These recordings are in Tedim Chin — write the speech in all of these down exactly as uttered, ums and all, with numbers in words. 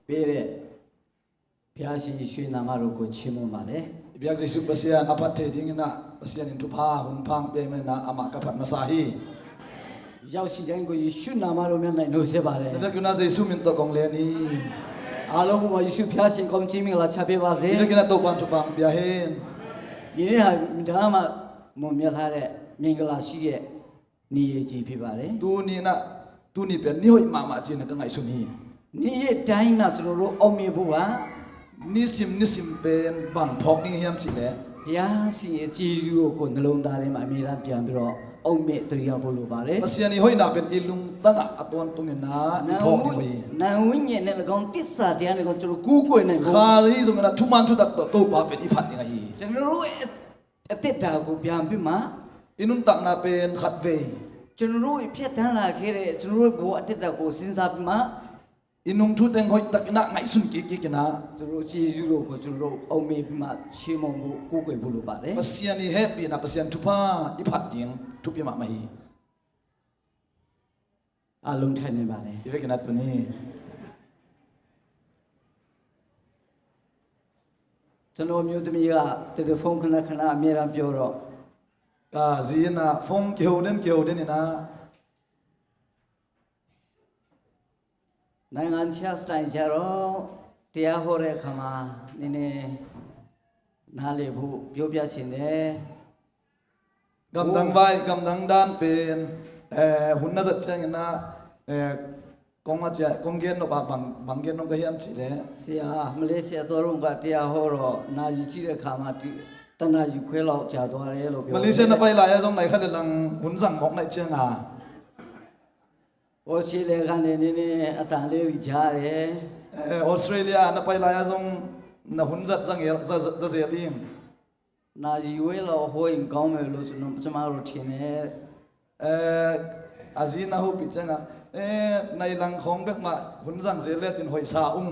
ပေးတဲ့ ဘုရားရှင်ယေရှုနာမတော်ကို ချီးမွမ်းပါတယ်။ I biak Jesuh Pasian a phat thei dingin ah Pasian in thupha hun pha hong pia ahih manin ah amah ka phat masa hi. ရောက်ရှိတိုင်းကို ယေရှုနာမတော်မြတ်၌နှုတ်ဆက်ပါတယ်။ Na biakinn ah Jesuh min tawh kong len hi. အားလုံးပေါ်မှာ ယေရှုဘုရားရှင်ကောင်းချီးမင်္ဂလာချပေးပါစေ။ Na biakinn ah Topa'n thupha hong pia hen. ဒီနေ့ဟာ မတ္တမမွန်မြတ်ထားတဲ့ မင်္ဂလာရှိတဲ့ နေ့ရက်ကြီးဖြစ်ပါတယ်။ Tuni in ah, tuni pen ni hoih mahmah ci-in ah ka ngaihsun hi. နေ့ရက်တိုင်းမှာ ကျွန်တော်တို့ အောက်မေ့ဖို့က Nisim nisim pen bang phawk ding hiam cih leh, ဘုရားရှင်ရဲ့ ကျေးဇူးတော်ကို နှလုံးသားထဲမှာ အမြဲတမ်း ပြန်ပြီးတော့ အောက်မေ့ သတိရဖို့ လိုပါတယ်။ Pasian i hoihna pen i lungtang ah a tawntungin ah i phawk ding uh hi. နာမ်ဝိညာဉ်နဲ့ ၎င်း သစ္စာတရားနဲ့ ၎င်း ကျွန်တော် ကိုးကွယ်နိုင်ဖို့ Kha hi zongin ah thuman thutak tawh Topa pen i phat ding ahi hi. ကျွန်တော်တို့ရဲ့ အသက်တာကို ပြန်ပြီးမှ I nuntakna pen khatvei, ကျွန်တော်တို့ ဖြတ်သန်းလာခဲ့တဲ့ ကျွန်တော်တို့ ဘဝအသက်တာကို စဉ်းစားပြီးမှ i nungthu teng hoihtakin ah ngaihsun kikkik in ah, ကျွန်တော်တို့ ကျေးဇူးတော်ကို ကျွန်တော်တို့ အောက်မေ့ပြီးမှ ချီးမွမ်းဖို့ ကိုးကွယ်ဖို့ လိုပါတယ်။ Pasian i hehpihna, Pasian thupha i phat ding thupi mahmah hi. A lungthainai bale. I vekin ah tuni ကျွန်တော်မျိုးသမီးက တယ်လီဖုန်း ခဏခဏ အမြဲတမ်းပြောတော့ Ka zi in ah phone kiho den kiho den in ah, နိုင်ငံခြားစတိုင်ကျတော့ တရားဟောတဲ့အခါမှာ နည်းနည်းနားလည်ဖို့ ပြောပြချင်တယ်။ Gamdang vai, gamdang dan pen, eh, hun na zat ciangin ah, eh, kong a cia, kong gen nop ah bang, bang gen nop ka hiam cih leh, ဆရာ မလေးရှားသွားတုန်းက တရားဟောတော့ နာရီကြည့်တဲ့အခါမှာ တစ်နာရီခွဲလောက်ကြာသွားတယ်လို့ ပြောတယ်။ Malaysia na pai lai ah zong nai khat le lang hun zang mawk na hih ciang a, ဩစတြေးလျကနေ နည်းနည်း အသံလေးတွေကြားတယ်။ Eh, Australia na pai lai ah zong na hun zat zang el, za, za, za zel ding. နာရီဝက်လောက်ဟောရင်ကောင်းမယ်လို့ ကျွန်တော် ကျွန်မတို့ထင်တယ်။ Eh, a zi in ah hopih ciang a, eh, nai lang khawng bek mah hun zang zel lecin hoih sa ung.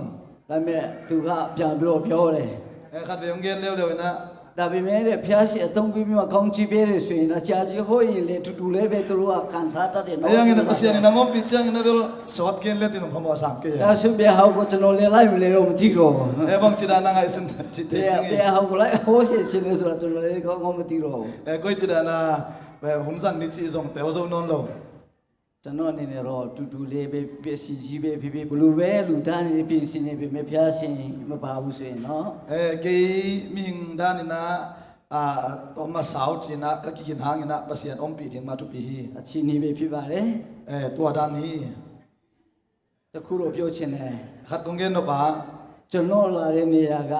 ဒါပေမဲ့ သူက ပြန်ပြီးတော့ ပြောတယ်။ Eh, khatvei hong gen leuleu in ah, ဒါပေမဲ့တဲ့ ဘုရားရှင်အသုံးပြုပြီးမှ ကောင်းချီးပေးတယ်ဆိုရင် အကြာကြီးဟောရင်လည်း တူတူလေးပဲ သူတို့က ခံစားတတ်တယ်နော်။ Ahi zongin ah Pasian in ah hong ompih ciangin ah bel sawt gen lecin hong phamawh sam kei. ဒါဆို ဘယ်ဟာကို ကျွန်တော်လဲလိုက်မလဲတော့ မသိတော့ဘူး။ Eh, bangci dan a ngaihsun cih thei ding hi. ဘယ်ဟာကို လိုက်ဟောစေချင်လဲဆိုတာ ကျွန်တော်လည်း ကောင်းကောင်း မသိတော့ဘူး။ Eh, koici dan a, eh, hun zang ni cih zong tel zo nawn lo. ကျွန်တော်အနေနဲ့တော့ တူတူလေးပဲဖြစ်ဖြစ် အဆင်ကြီးပဲဖြစ်ဖြစ် ဘယ်လိုပဲ လူသားအနေနဲ့ ပြင်ဆင်နေပေမဲ့ ဘုရားရှင်မပါဘူးဆိုရင်နော်။ Eh, kei mihing dan in ah, ah, tawm a sau ci-in ah ka kigin hangin ah Pasian ompih ding mah thupi hi. အခြေအနေပဲ ဖြစ်ပါတယ်။ Eh, tua dan hi. တစ်ခုတော့ ပြောချင်တယ်။ Khat kong gen nop ah, ကျွန်တော်လာတဲ့နေရာက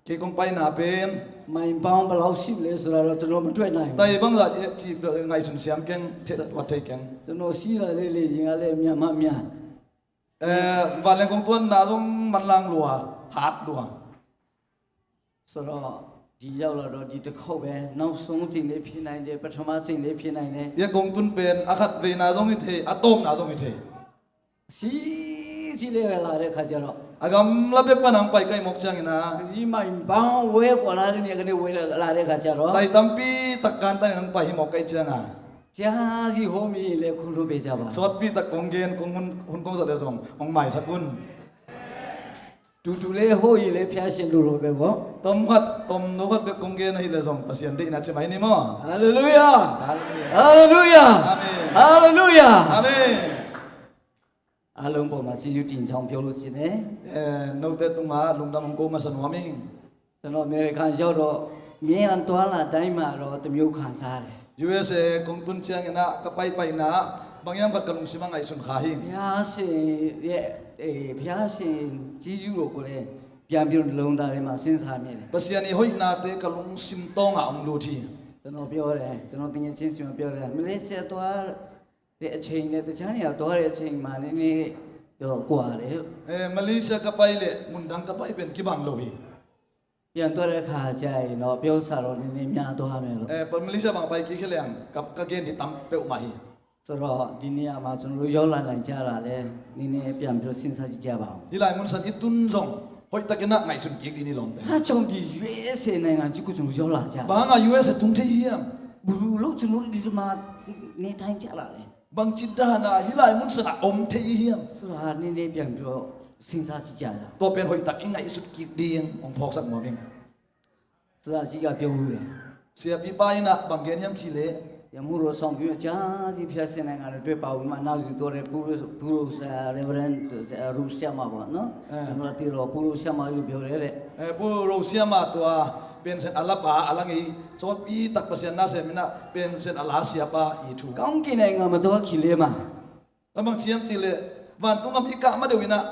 kei kong paina pen မိုင်ပေါင်း ဘယ်လောက်ရှိလဲဆိုတာတော့ ကျွန်တော် မတွက်နိုင်ဘူး။ Tai bangzah ci, ci ngaihsun siam keng, the, tuat thei keng. ကျွန်တော်စီးလာတဲ့ လေယာဉ်ကလည်း အမြန်မှအမြန်။ Eh, vanleng kong tuanna zong manlang lua, hat lua. ဆိုတော့ ဒီရောက်လာတော့ ဒီတစ်ခေါက်ပဲ နောက်ဆုံးအကြိမ်လည်း ဖြစ်နိုင်တယ်၊ ပထမအကြိမ်လည်း ဖြစ်နိုင်တယ်။ Hih a kong tun pen a khatveina zong hi thei, a tawpna zong hi thei. စီးစီးလေးပဲ လာတဲ့ခါကျတော့ A gamla bek pan hong pai ka hih mawk ciangin ah, ဒီမိုင်ပေါင်း ဝဲကွာလာတဲ့နေရာကနေ ဝဲလာတဲ့ခါကျတော့ Tai tampi tak kan tan in hong pai hi mawk ka hih ciang a, ကြားစီဟောမိရင်လည်း ခုလိုပဲကြပါ။ Sawtpi tak kong gen, kong hun, hun kong zat le zong hong maisak un. တူတူလေးဟောရင်လည်း ဘုရားရှင်လိုလိုပဲပေါ့။ Tom khat, tom no khat bek kong gen ahih leh zong Pasian deihna ci mai ni maw. Halleluiah. Halleluiah. Halleluiah. Amen. Halleluiah. Amen. အားလုံးပေါ်မှာ ကျေးဇူးတင်ကြောင်း ပြောလိုချင်တယ်။ Eh, note tungah lungdam hong ko masa nuam ing. ကျွန်တော် အမေရိကန်ရောက်တော့ အမြဲတမ်း သွားလာတိုင်းမှာတော့ တစ်မျိုးခံစားရတယ်။ USA kong tun ciangin ah ka paipaina ah bang hiam khat ka lungsim ah ngaihsun kha hi. ဘုရားရှင်ရဲ့ အဲ၊ ဘုရားရှင် ကျေးဇူးတော်ကိုလည်း ပြန်ပြီးတော့ နှလုံးသားထဲမှာ စဉ်းစားမိတယ်။ Pasian i hoihnate ka lungsim tawngah hong lut hi. ကျွန်တော်ပြောတယ်၊ ကျွန်တော် သူငယ်ချင်းဆီမှာ ပြောတယ်၊ မလေးရှားသွားတဲ့အချိန်နဲ့ တခြားနေရာသွားတဲ့အချိန်မှာ နည်းနည်းတော့ ကွာတယ်။ Eh, Malaysia ka pai le mundang ka pai pen kibang lo hi. ပြန်သွားတဲ့အခါကျရင်တော့ ပြောစရာတော့ နည်းနည်းများသွားမယ်လို့။ Eh, Malaysia bang pai kik hi leng ka, ka gen hi tam peuhmah hi. ဆိုတော့ ဒီနေရာမှာ ကျွန်တော်တို့ ရောက်လာနိုင်ကြတာလဲ နည်းနည်း ပြန်ပြီးတော့ စဉ်းစားကြည့်ကြပါဦး။ Hih lai munsan i tun zong hoihtakin ah ngaihsun kik dih ni lawmte. ဘာကြောင့် ဒီ USA နိုင်ငံကြီးကို ကျွန်တော် ရောက်လာကြလဲ။ Bang hanga USA tung thei hiam? ဘယ်လိုလုပ် ကျွန်တော်တို့ ဒီမှာ နေထိုင်ကြတာလဲ။ Bangci dan a hih lai munsan ah om thei hiam? ဆိုတာ နည်းနည်း ပြန်ပြီးတော့ စဉ်းစားကြည့်ကြရအောင်။ ตัวเป็น hoihtak i ngaihsut kik ding hong phawksak nuam ing. စကားကြီးကပြောဘူးလေ။ เสียปีป้า in ah bang gen hiam cih leh, ရမူးတော်ဆောင်ပြီးတော့ကြာစီဖျားစင်နိုင်ငံအတွက်ပါဝင်မှနောက်စုတော့တဲ့ပူရိုပူရိုဆရာ Reverend ဆရာရူဆရာမပေါ့နော်။ အဲ ကျွန်တော်တို့သိတော့ပူရိုဆရာမလို့ပြောတယ်တဲ့။ အဲ ပူရိုဆရာမ ตัวเป็นเซนอาลับปา a lang i, sawtpi tak Pasian na sem in ah เป็นเซนอาลา เสียป้า i thu. ကောင်းကင်နိုင်ငံမသွားခင်လေးမှာ Lamang ciam cih leh, vantung gam i kah ma deuh in ah,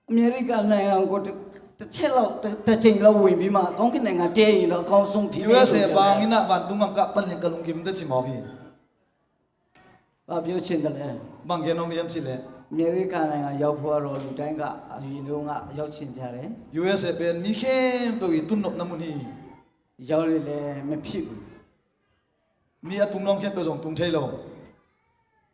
အမေရိကန်နိုင်ငံကိုတစ်တစ်ချက်လောက်တစ်တစ်ချိန်လောက်ဝင်ပြီးမှကောင်းကင်နိုင်ငံတည့်ရင်တော့အကောင်းဆုံးဖြစ်မယ်ဆို USA ပြီးတော့ bang in ah vantung gam kah pan leng ka lunggim te ci mawk hi. ဘာပြောချင်တယ်လဲ။ Bang gen nuam hiam cih leh, အမေရိကန်နိုင်ငံရောက်ဖို့ကတော့လူတိုင်းကအရင်တုန်းကရောက်ချင်ကြတယ်။ USA pen mi khempeuh i tun nopna mun hi. ရောက်ရင်လည်းမဖြစ်ဘူး။ Mi a tung nuam khempeuh zong tung thei lo.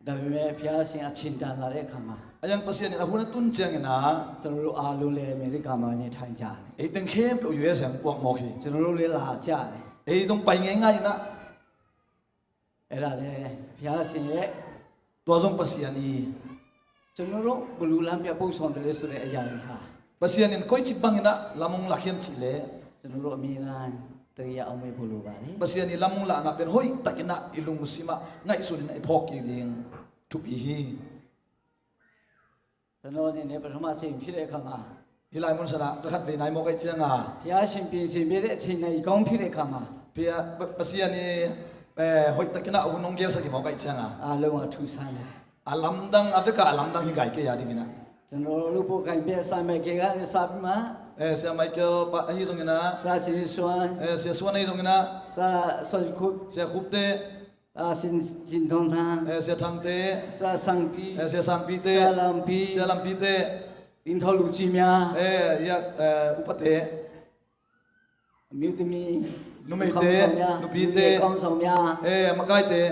ဒါပေမဲ့ဘုရားရှင်အချိန်တန်လာတဲ့အခါမှာ A yang Pasian in a hun a tun ciangin ah, ကျွန်တော်တို့အားလုံးလည်းအမေရိကန်မှာနေထိုင်ကြတယ်။ Ei teng khempeuh USA ah puak mawk hi. ကျွန်တော်တို့လည်းလာကြတယ်။ Ei zong pai ngeingai in ah. အဲ့ဒါလည်းဘုရားရှင်ရဲ့ Tua zong Pasian i, ကျွန်တော်တို့ဘယ်လိုလမ်းပြပို့ဆောင်တယ်လဲဆိုတဲ့အရာတွေဟာ Pasian in koici bangin ah lam hong lak hiam cih leh, ကျွန်တော်တို့အမြဲတမ်းသတိရအောင်မေ့ဖို့လိုပါတယ်။ Pasian i lam hong lakna pen hoihtakin ah i lungsim ah ngaihsun in ah i phawk kik ding thupi hi. ကျွန်တော်အနေနဲ့ပထမအချိန်ဖြစ်တဲ့အခါမှာ Hih lai mun san ah ka khatvei nai mawk ahih ciangin, ဘုရားရှင်ပြင်ဆင်ပေးတဲ့အချိန်နဲ့ကောင်းဖြစ်တဲ့အခါမှာ Pia-, Pa-, Pasian i, eh, hoihtakin ah hun hong gelsak hi mawk ahih ciangin, အားလုံးကထူဆန်းတယ်။ A lamdang, a vekpi a lamdang hi gai kei a dingin ah. ကျွန်တော်လုပ်ဖို့ကိုင်ဘက်ဆရာမိုက်ကယ်ကနေစပြီးမှ Eh, Sia Michael pa ahi zongin ah, ဆရာရှင်စွမ်း eh, Sia Suan ahi zongin ah, ဆရာစောခုပ် Sia Khup te, အာ ရှင်ရှင်ထွန်းထန်း eh, Sia Thang te, ဆရာစံပီ eh, Sia Sangpi te, ဆရာလမ်ပီ Sia Lampi te, အိမ်ထောင်လူကြီးများ eh, ya, eh, upa te, အမျိုးသမီး numei te, ခေါင်းဆောင်များ nupi te, လူငယ်ခေါင်းဆောင်များ eh, makai te.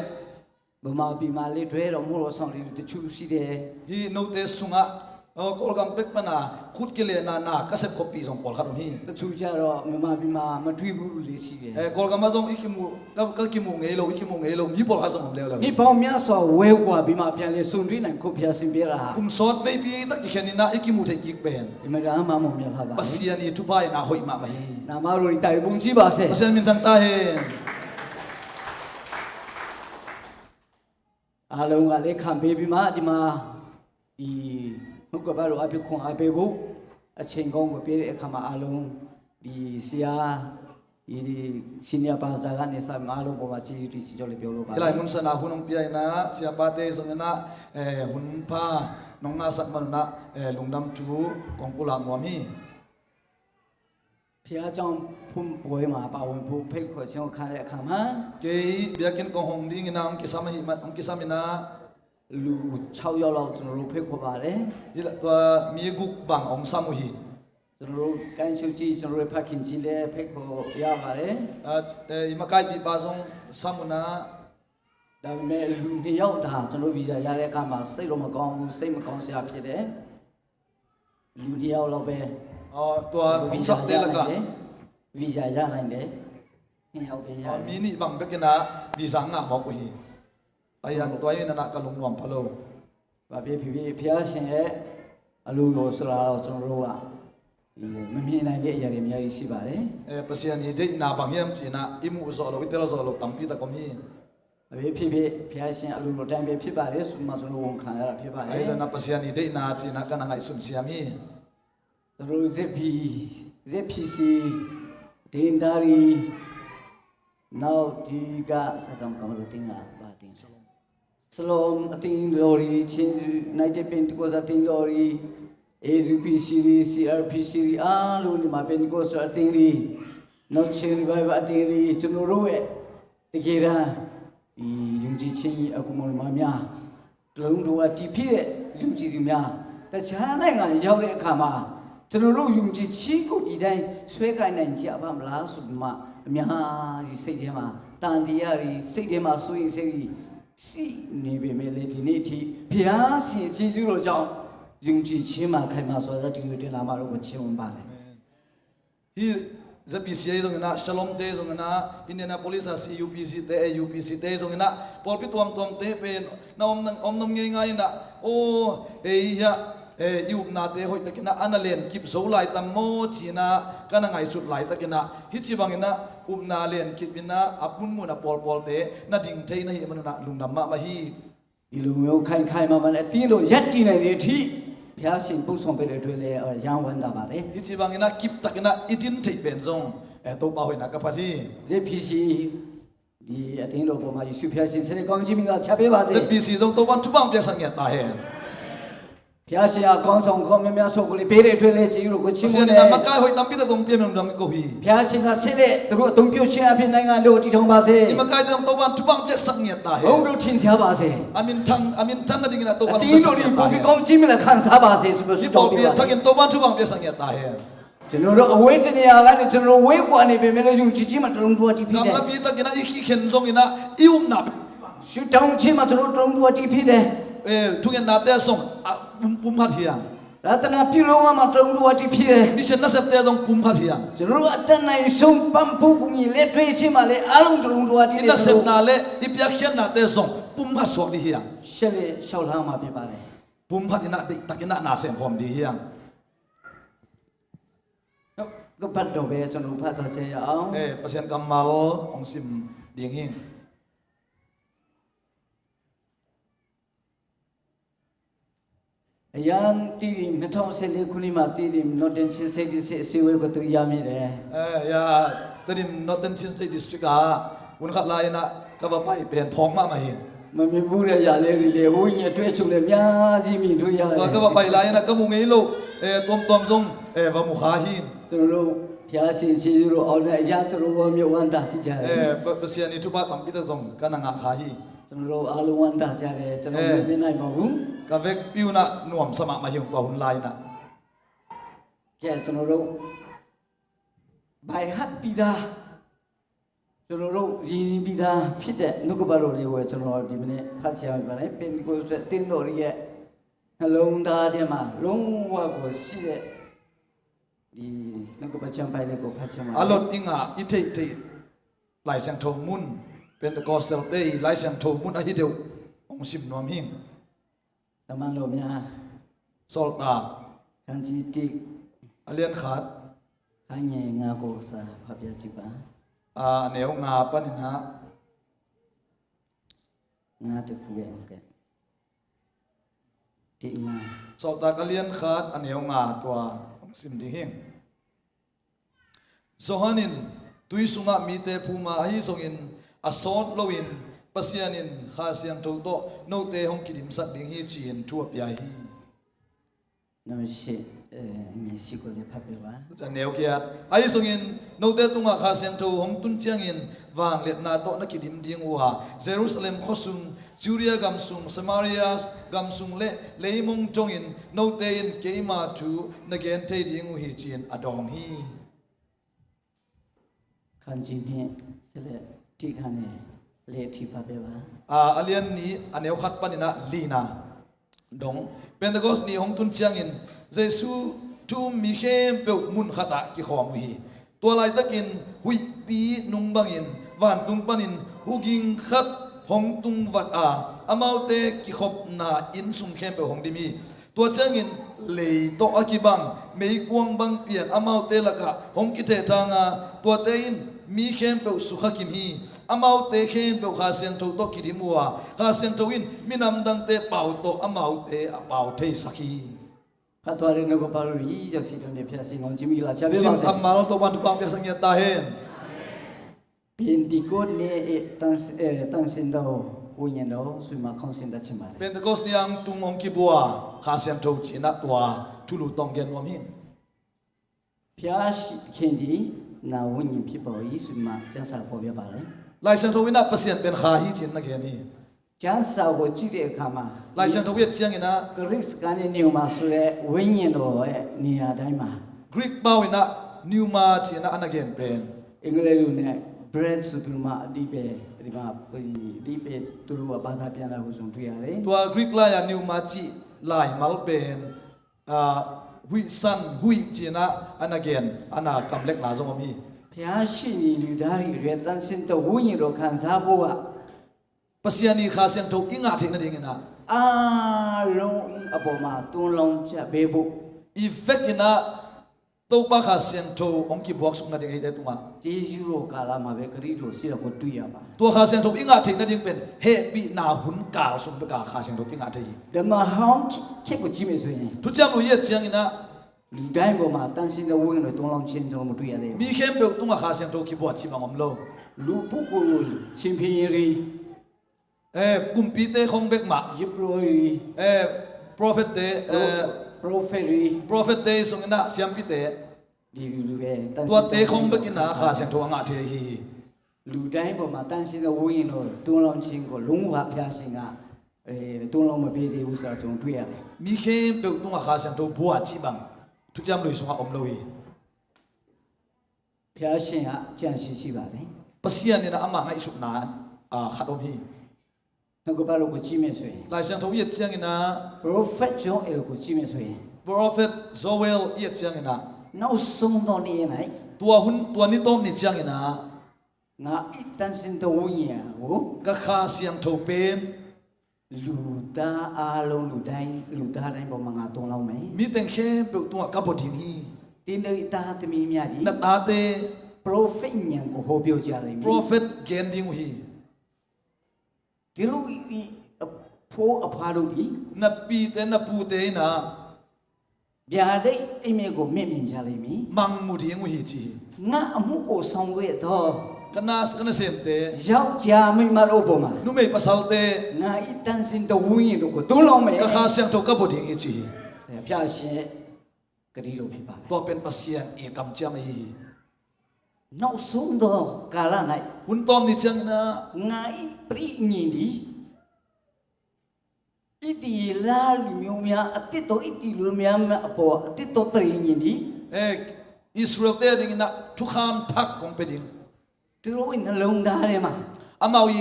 ဗမာပြည်မှာလက်တွဲတော်မူတော်ဆောင်တွေတချို့ရှိတယ်။ Hih note sungah, oh, Kawlgam pek pana khut kilenna na ka sepkhoppi zong pawlkhat om hi. တချို့ကျတော့မြန်မာပြည်မှာမတွေ့ဘူးလို့လည်းရှိတယ်။ Eh, Kawlgam ah zong i kimu, ka, ka kimu ngei lo, i kimu ngei lo mi pawlkhat zong om leuleu. နှစ်ပေါင်းများစွာဝဲကွာပြီးမှပြန်လည်ဆုံတွေ့နိုင်ဖို့ဘုရားရှင်ပေးတာဟာ Kum sawt veipi tak kikhen in ah i kimu thei kik pen အင်မတန်မှမုံမြတ်လှပါ။ Pasian i thupha in ah hoih mahmah hi. နာမတော်ဒီတိုင်ပုံကြည့်ပါစေ။ Pasian minthang ta hen. အားလုံးကလက်ခံပေးပြီးမှဒီမှာဒီနှုတ်ကပတ်တော်အဖြစ်ခွန်အားပေးဖို့အချိန်ကောင်းကိုပေးတဲ့အခါမှာအားလုံးဒီဆရာဒီ senior pastor ကနေစပြီးမှအားလုံးပေါ်မှာကျေးဇူးတင်ချင်ကြောင်းလည်းပြောလိုပါတယ်။ Hih lai mun san ah hun hong pia in ah, siapate zongin ah, eh, hun pha nong ngahsak man un ah, eh, lungdam thu kong pulak nuam hi. ဘုရားကျောင်းဖွင့်ပွဲမှာပါဝင်ဖို့ဖိတ်ခေါ်ခြင်းကိုခံတဲ့အခါမှာ Kei biakinn kong hong dingin ah hong kisam ahih man, hong kisam in ah, လူခြောက်ယောက်လောက်ကျွန်တော်တို့ဖိတ်ခေါ်ပါတယ်။ Hih la, tua mi guk bang hong sam uh hi. ကျွန်တော်တို့ကိုင်းချုပ်ကြီး၊ ကျွန်တော်တို့ဖခင်ကြီးလည်းဖိတ်ခေါ်ရပါတယ်။ Ah, eh, i makaipipa zong sam un ah. ဒါပေမဲ့လူနှစ်ယောက်သာကျွန်တော်တို့ visa ရတဲ့အခါမှာစိတ်တော့မကောင်းဘူး၊ စိတ်မကောင်းစရာဖြစ်တယ်။ လူနှစ်ယောက်လောက်ပဲ Oh, tua hong sapte lakah visa ရနိုင်တယ်။ နှစ်ယောက်ပဲရတယ်။ Oh, mi nih bang bekin ah visa ngah mawk uh hi. Ahi zongin tua in ah ka lungnuam pha lo. ဘာပဲဖြစ်ဖြစ်ဘုရားရှင်ရဲ့အလိုတော်ဆိုတာတော့ကျွန်တော်တို့ကမမြင်နိုင်တဲ့အရာတွေအများကြီးရှိပါတယ်။ Eh, Pasian i deihna bang hiam ci-in ah i muh zawh loh, i tel zawh loh tampi tak om hi. ဘာပဲဖြစ်ဖြစ်ဘုရားရှင်အလိုတော်တိုင်းပဲဖြစ်ပါတယ်ဆိုမှကျွန်တော်ဝန်ခံရတာဖြစ်ပါတယ်။ Ahi zongin ah Pasian i deihna ci-in ah ka na ngaihsun siam hi. ကျွန်တော်တို့ ZP ZPC တင်းဒါရီ နောက်ဒီကစကံကမ္ဘာတင်းကဘာတင်း Shalom အတင်းတော်ရီ ချင်း United Pentecostal အတင်းတော်ရီ AUPC ရီ CRPC ရီအားလုံးဒီမှာ Pentecostal အတင်းရီ နောက် Chain Revival အတင်းရီကျွန်တော်တို့ရဲ့တကယ်တမ်းဒီယုံကြည်ခြင်းအကူအညီမှများ တလုံးတဝါတည်ဖြစ်တဲ့ယုံကြည်သူများတခြားနိုင်ငံရောက်တဲ့အခါမှာကျွန်တော်တို့ယုံကြည်ခြင်းကိုဒီတိုင်းဆွဲကိုင်နိုင်ကြပါမလားဆိုပြီးမှအများကြီးစိတ်ထဲမှာတန်တရားတွေစိတ်ထဲမှာစိုးရိမ်စိတ်တွေရှိနေပေမဲ့လည်းဒီနေ့အထိဘုရားရှင်ရဲ့ကျေးဇူးတော်ကြောင့်ယုံကြည်ခြင်းမှာခိုင်မာစွာရပ်တည်လို့တင်လာမှာတော့ကိုချီးမွမ်းပါတယ်။ Hih ZPC ahi zongin ah, Shalom te ahi zongin ah, Indianapolis ah CUPC te, AUPC te ahi zongin ah, pawlpi tuamtuamte pen na om, na om, na om ngeingai in ah, aw, ei hiah, Eh, i upnate hoihtakin ah a na lenkip zo laitam maw ci-in ah ka na ngaihsut laitakin ah, hih ci bangin ah upna lenkip in ah a munmun a pawlpawlte na ding thei na hih manun ah lungdam mahmah hi. ဒီလိုမျိုး ခိုင်ခိုင်မာမာနဲ့ အသင်းတော် ရပ်တည်နိုင်တဲ့အထိ ဘုရားရှင် ပို့ဆောင်ပေးတဲ့အတွက်လည်း အရမ်းဝမ်းသာပါတယ်။ Hih ci bangin ah kiptakin ah i din theih pen zong, eh, Topa hoihna ka phat hi. ဒီ PC ဒီအသင်းတော်ပေါ်မှာ ယေရှုဘုရားရှင် ဆက်လက်ကောင်းချီးမင်္ဂလာချပေးပါစေ။ ZPC zong Topa'n thupha hong piaksak ngiat ta hen. ဘုရားရှင်က ခေါင်းဆောင်ကောင်းများများ ဆုတ်ကိုလေးပေးတဲ့အတွက်လည်း ကျေးဇူးတော်ကို ချီးမွမ်းတယ်။ Pasian in ah makai hoih tampi tak zong pia mah lungdam ko hi. ဘုရားရှင်က ဆက်လက် သူတို့ အသုံးပြုခြင်းအားဖြင့် နိုင်ငံတော်ကို တည်ထောင်ပါစေ။ I makaite zong Topa'n thupha hong piaksak ngiat ta hen. ဘုန်းတော် ထင်ရှားပါစေ။ A minthang, a minthan nadingin ah Topa'n hong piaksak ngiat ta hen. အသင်းတော်တွေ ပိုပြီးကောင်းချီးမင်္ဂလာ ခံစားပါစေဆိုပြီး ဆုတောင်းပေးပါတယ်။ Hih pawlpi a thakin Topa'n thupha hong piaksak ngiat ta hen. ကျွန်တော်တို့ အဝေးတနေရာကနေ ကျွန်တော်တို့ ဝေးကွာနေပေမဲ့လည်း ယုံကြည်ခြင်းမှာ တစ်လုံးတစ်ဝါတည်းဖြစ်တယ်။ Gamlapi takin ah i kikhen zongin ah i upna, ဆုတောင်းခြင်းမှာ ကျွန်တော်တို့ တစ်လုံးတစ်ဝါတည်းဖြစ်တယ်။ Eh, thungetnate zong a pum, pum khat hi hang. သာသနာပြုလုပ်ငန်းမှာ တစ်လုံးတစ်ဝါတည်းဖြစ်တယ်။ Mission nasepte zong pum khat hi hang. ကျွန်တော်တို့ အတတ်နိုင်ဆုံး ပံ့ပိုးကူညီ လက်တွဲခြင်းမှာလည်း အားလုံး တစ်လုံးတစ်ဝါတည်း I nasepna le i piakkhiatnate zong pum khat suak ding hi hang. ဆက်လက် လျှောက်လှမ်းမှာ ဖြစ်ပါတယ်။ Pum khat in ah deihtakin ah na sem khawm ding hi hang. နှုတ်ကပတ်တော်ပဲ ကျွန်တော် ဖတ်သွားကြရအောင်။ Eh, Pasian kammal hong sim ding hi. အရမ်း တီးတိန် နှစ်ထောင့်ဆယ့်လေးခုနှစ်မှာ တီးတိန် Northern Chin State District အစည်းအဝေးကို သတိရမိတယ်။ Eh, ya, Tedim Northern Chin State District ah hun khat lai-in ah ka va pai pen phawk mahmah hi. မမြင်ဘူးတဲ့ အရာလေးတွေလည်း ဝိညာဉ်အတွေ့အကြုံတွေ အများကြီး မြင်တွေ့ရတယ်။ Tua ka va pai lai-in ah ka mu ngei lo, eh, tuamtuam zong, eh, va mu kha hi. ကျွန်တော်တို့ ဘုရားရှင် ကျေးဇူးတော်အောက်၌ အရမ်း ကျွန်တော်တို့ ဝမ်းမြောက် ဝမ်းသာရှိကြတယ်။ Eh, Pa-, Pasian i thupha tampi tak zong ka na ngah kha hi. ကျွန်တော်တို့ အားလုံး ဝမ်းသာကြတယ်။ ကျွန်တော် မြင်နိုင်ပါဘူး။ Ka vekpi un ah nuamsa mahmah hi ung, tua hun lai-in ah. ကဲ ကျွန်တော်တို့ by heart ပြီးသား ကျွန်တော်တို့ ရင်းနှီးပြီးသားဖြစ်တဲ့ နှုတ်ကပတ်တော်တွေကို ကျွန်တော် ဒီမနေ့ ဖတ်ချင်ပါတယ်။ Pentecostal အသင်းတော်တွေရဲ့ နှလုံးသားထဲမှာ လုံးဝကို ရှိတဲ့ ဒီ နှုတ်ကပတ်ကျမ်းပိုင်းလေးကို ဖတ်ချင်ပါတယ်။ A lot i ngah, i theihtheih Lai Siangtho mun, Pentecostal-te i Lai Siangtho mun ahi deuh hong sim nuam hi ing. တမန်တော်များ Sawltak ခန်းကြီးတစ် a lian khat, ခန်းငယ်ငါးကို စာဖတ်ပြကြည့်ပါ။ A, a neu nga panin ah. ငါးတစ်ခုပဲ။ Okay. တစ်ငါး. Sawltak a lian khat, a neu nga, tua hong sim ding hi ing. Johan in tui sungah mite phum a, ahi zongin a sawt loin Pasian in Kha Siangtho tawh note hong kidimsak ding hi, ci-in thu a pia hi. နံပါတ်ရှစ်, အဲ, ငယ်ရှစ်ကိုလည်း ဖတ်ပေးပါ. A neu giat. Ahi zongin note tungah Kha Siangtho hong tun ciangin vangliatna tawh na kidim ding uh a, Jerusalem khuasung, Judea gamsung, Samaria gamsung le leimong dongin note in keima thu na gen thei ding uh hi, ci-in a dawng hi. ခန်းကြီးနှစ်, ဆယ့်လေး, တစ်ကနေ လေးအထိ ဖတ်ပေးပါ. A, a lian nih, a neu khat panin ah lina dong. Pentecost ni hong tun ciangin Jesu thu um mi khempeuh mun khatah kikhawm uh hi. Tua laitakin huihpi nung bangin vantung panin huging khat hong tungvat a, amaute kikhopna inn sung khempeuh hong dim hi. Tua ciangin lei tawh a kibang meikuang bang pian amaute lakah hong kithehthang a, tuate in mi khempeuh sukha kim hi. Amaute khempeuh Kha Siangtho tawh kidim uh a, Kha Siangtho in minam dangte pau tawh amaute a pau theisak hi. Kha tua le no ko pa ru ri yo si don de phia si ngom chimi la cha be ma se. Sim kammal Topa'n thupha hong piaksak ngiat ta hen. Pentecost ni e, သန့်, အဲ, သန့်ရှင်းသောဝိညာဉ်တော် ဆိုမှ ခေါင်းစဉ် သတ်ချင်ပါတယ်. Pentecost ni a hong tung hong kibua Kha Siangtho ci-in ah tua thulu tawh hong gen nuam hi ing. ဘုရားသခင်သည် နဝိညာဉ်ဖြစ်ပါ၏ဆိုမှ ကျမ်းစာဖော်ပြပါတယ်. Lai Siangtho in ah Pasian pen Kha hi, ci-in na gen hi. ကျမ်းစာကို ကြည့်တဲ့အခါမှာ Lai Siangtho i et ciangin ah, Greek စကားနဲ့ pneuma ဆိုတဲ့ ဝိညာဉ်တော်ရဲ့ နေရာတိုင်းမှာ Greek pau in ah pneuma ci-in ah a na gen pen, အင်္ဂလိပ်လိုနဲ့ breath ဆိုပြီးတော့မှ အဓိပ္ပာယ် ဒီမှာ အဓိပ္ပာယ် သူတို့က ဘာသာပြန်တာကို ကျွန်တော် တွေ့ရတယ်. Tua Greek lai-a pneuma cih laimal pen, ah, huih san, huih ci-in ah a na gen, a na kamlekna zong om hi. ဘုရားရှင်သည် လူသားတွေအတွက် သန့်ရှင်းသောဝိညာဉ်တော် ခံစားဖို့က Pasian i Kha Siangtho i ngah theih nadingin ah, အားလုံးအပေါ်မှာ သွန်လောင်းကြပေးဖို့ I vekin ah Topa Kha Siangtho hong kibuaksuk nading eite tungah ကျေးဇူးတော်ကာလမှာပဲ ခရစ်တော်ရှိတော်ကိုတွေ့ရပါတယ်။ Tua Kha Siangtho i ngah theih nading pen hehpihna hun kal sung bek a Kha Siangtho i ngah thei hi. ဓမ္မဟောင်းခေတ်ကိုကြည့်မယ်ဆိုရင် Thuciam Lui i et ciangin ah လူတိုင်းပေါ်မှာ သန့်ရှင်းသောဝိညာဉ်တော် သွန်လောင်းခြင်း ကျွန်တော်မတွေ့ရသေးဘူး။ Mi khempeuh tungah Kha Siangtho kibuat cih bang om lo. လူပုဂ္ဂိုလ် ရှင်ဘုရင်တွေ Eh, kumpite khong bek mah. ယိပ်ရိုတွေ Eh, prophet te, eh, prophet တွေ prophet te sungin ah siampite. ဒီလူတွေပဲ သန့်ရှင်းသောဝိညာဉ်တော် Tuate khong bek in ah Kha Siangtho a ngah thei ahi hi. လူတိုင်းပေါ်မှာ သန့်ရှင်းသောဝိညာဉ်တော် သွန်လောင်းခြင်းကို လုံးဝဘုရားရှင်က အဲ သွန်လောင်းမပေးသေးဘူးဆိုတာ ကျွန်တော်တွေ့ရတယ်။ Mi khempeuh tungah Kha Siangtho buat cih bang Thuciam Lui sungah om lo hi. ဘုရားရှင်က ကြံစည်ရှိပါတယ်။ Pasian in ah ama ngaihsutna, ah, khat om hi. နှုတ်ကပတ်တော်ကိုကြည့်မယ်ဆိုရင် Lai Siangtho i et ciangin ah, prophet Joel ကိုကြည့်မယ်ဆိုရင် Prophet Joel i et ciangin ah, နောက်ဆုံးသောနေ့၌ Tua hun, tua ni tawp ni ciangin ah, ငါ၏သန့်ရှင်းသောဝိညာဉ်ကို Ka Kha Siangtho pen လူသားအားလုံး လူတိုင်း လူသားတိုင်းပေါ်မှာ ငါသွန်လောင်းမယ်။ Mi teng khempeuh tungah ka buak ding hi. သင်တို့၏သားသမီးများသည် Na tate prophet ဉာဏ်ကို ဟောပြောကြလိမ့်မည်။ Prophet gen ding uh hi. သင်တို့၏အဘိုးအဘွားတို့သည် Na pite na pute in ah ဗျာဒိတ်အိပ်မက်ကို မျက်မြင်ကြလိမ့်မည်။ Mang mu ding uh hi ci hi. ငါအမှုကိုဆောင်ခဲ့သော Ka na, ka nasemte, ယောက်ျားမိန်းမတို့အပေါ်မှာ Numei pasalte, ငါ၏သန့်ရှင်းသောဝိညာဉ်တော်ကို သွန်လောင်းမယ်။ Ka Kha Siangtho ka buak ding hi ci hi. ဘုရားရှင်ကတိတော်ဖြစ်ပါတယ်။ Tua pen Pasian i kamciam ahi hi. နောက်ဆုံးသောကာလ၌ Hun tawp ni ciangin ah ငါ၏ပဋိညာဉ်သည် ဣသရေလလူမျိုးများ အသစ်သော ဣသရေလလူမျိုးများအပေါ် အသစ်သောပဋိညာဉ်သည် Eh, Israel-te adingin ah thukham thak kong pia ding. သူတို့၏နှလုံးသားထဲမှာ Amau i,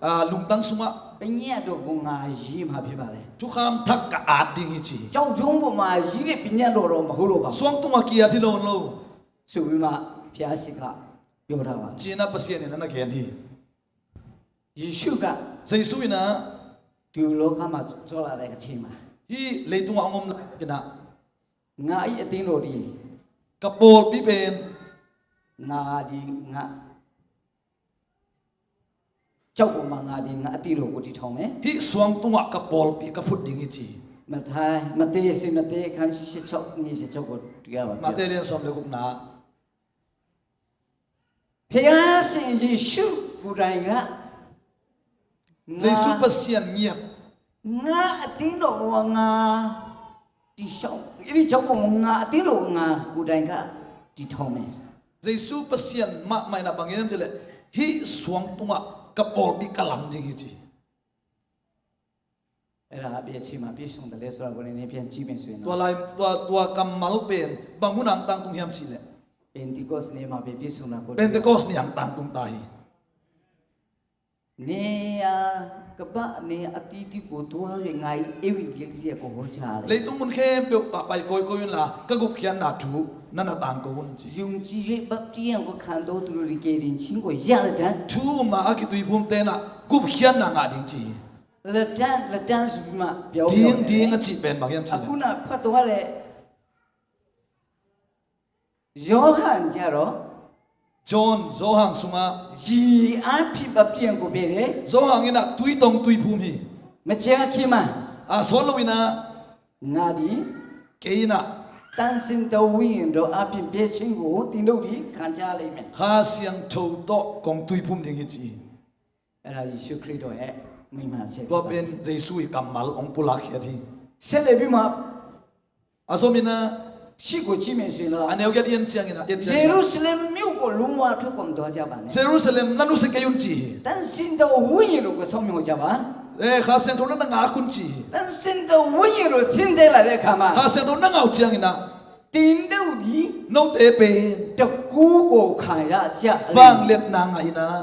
ah, lungtang sungah ပညတ်တော်ကို ငါရေးမှာဖြစ်ပါတယ်။ Thukham thak ka at ding hi ci hi. ကျောက်တုံးပေါ်မှာရေးတဲ့ ပညတ်တော်တော့ မဟုတ်တော့ပါဘူး။ Suang tungah ki-at hi lo lo. ဆိုပြီးမှ ဘုရားရှင်က ပြောထားပါတယ်။ Ci-in ah Pasian in ah na gen hi. ယေရှုက Jesu in ah ဒီလောကမှာ ကြွလာတဲ့အချိန်မှာ Hih leitungah hong om lai-in ah ငါ၏အသင်းတော်သည် Ka pawlpi pen ငါသည် ငါ ကျောက်ပေါ်မှာ ငါသည် ငါအသင်းတော်ကို တည်ထောင်မယ်။ Hih suang tungah ka pawlpi ka phut ding hi ci hi. မဿဲ၊ မဿဲ၊ မဿဲအခန်းကြီး ဆယ့်ခြောက် ငယ် ဆယ့်ခြောက်ကို တွေ့ရပါမယ်။ Mate lian sawm le gukna. ဘုရားရှင်ယေရှုကိုယ်တိုင်က Jesu Pasian ngiat. ငါအသင်းတော်ကို ငါတည်ဆောက်၊ အဲ့ဒီကျောက်ပေါ်မှာ ငါအသင်းတော်ကို ငါကိုယ်တိုင်က တည်ထောင်မယ်။ Jesu Pasian mahmah in ah bang hiam cih leh, hih suang tungah ka pawlpi ka lam ding hi ci hi. အဲ့ဒါ ဘယ်အချိန်မှာ ပြည့်စုံသလဲဆိုတာကို နည်းနည်း ပြန်ကြည့်မယ်ဆိုရင်တော့ Tua lai, tua, tua kammal pen bang hun ah hong tangtung hiam cih leh, Pentecost နေ့မှာပဲ ပြည့်စုံတာကို တွေ့ရတယ်။ Pentecost ni ah hong tangtung ta hi. နေရာကမ္ဘာ့နေရာအသီးသီးကို သွား၍ ငါ၏ဧဝံဂေလိကို ဟောကြားတယ်။ Leitung mun khempeuh ah pai kawikawi unla, ka gupkhiatna thu na na tangko un ci hi. ယုံကြည်၍ ဗပ်တိဇံကို ခံသောသူတို့သည် ကယ်တင်ခြင်းကို ရလတံ့။ Thu um a kituiphumte in ah gupkhiatna ngah ding ci hi. လတံ့၊ လတံ့ဆိုပြီးမှ ပြောပြီးတော့ Ding, ding a cih pen bang hiam cih leh, အခုနက ဖတ်သွားတဲ့ ယောဟန်ကျတော့ John, Johan sungah ရေအားဖြင့် ဗပ်တိဇံကို ပေးတယ်။ Johan in ah tui tawh hong tuiphum hi. မကြာခင်မှာ A sawt loin ah, ငါသည် Kei in ah သန့်ရှင်းသောဝိညာဉ်တော်အားဖြင့် ပေးခြင်းကို သင်တို့သည် ခံကြလိမ့်မယ်။ Kha Siangtho tawh kong tuiphum ding hi ci hi. အဲ့ဒါ ယေရှုခရစ်တော်ရဲ့ မိန့်မှာချက် Tua pen Jesu i kammal hong pulak khiat hi. ဆက်လက်ပြီးမှ A zom in ah, ရှေ့ကိုကြည့်မယ်ဆိုရင်တော့ A neu giat i en ciangin ah, i en ciangin ah, ယေရုရှလင်မြို့ကို လုံးဝထွက်ခွာမသွားကြပါနဲ့။ Jerusalem na nusia kei un ci hi. သန့်ရှင်းသောဝိညာဉ်တော်ကို စောင့်မျှော်ကြပါ။ Eh, Kha Siangtho na na ngak un ci hi. သန့်ရှင်းသောဝိညာဉ်တော် ဆင်းသက်လာတဲ့အခါမှာ Kha Siangtho na ngah uh ciangin ah, သင်တို့သည် Note pen တန်ခိုးကို ခံရကြလိမ့်မယ်။ Vangliatna ngah in ah,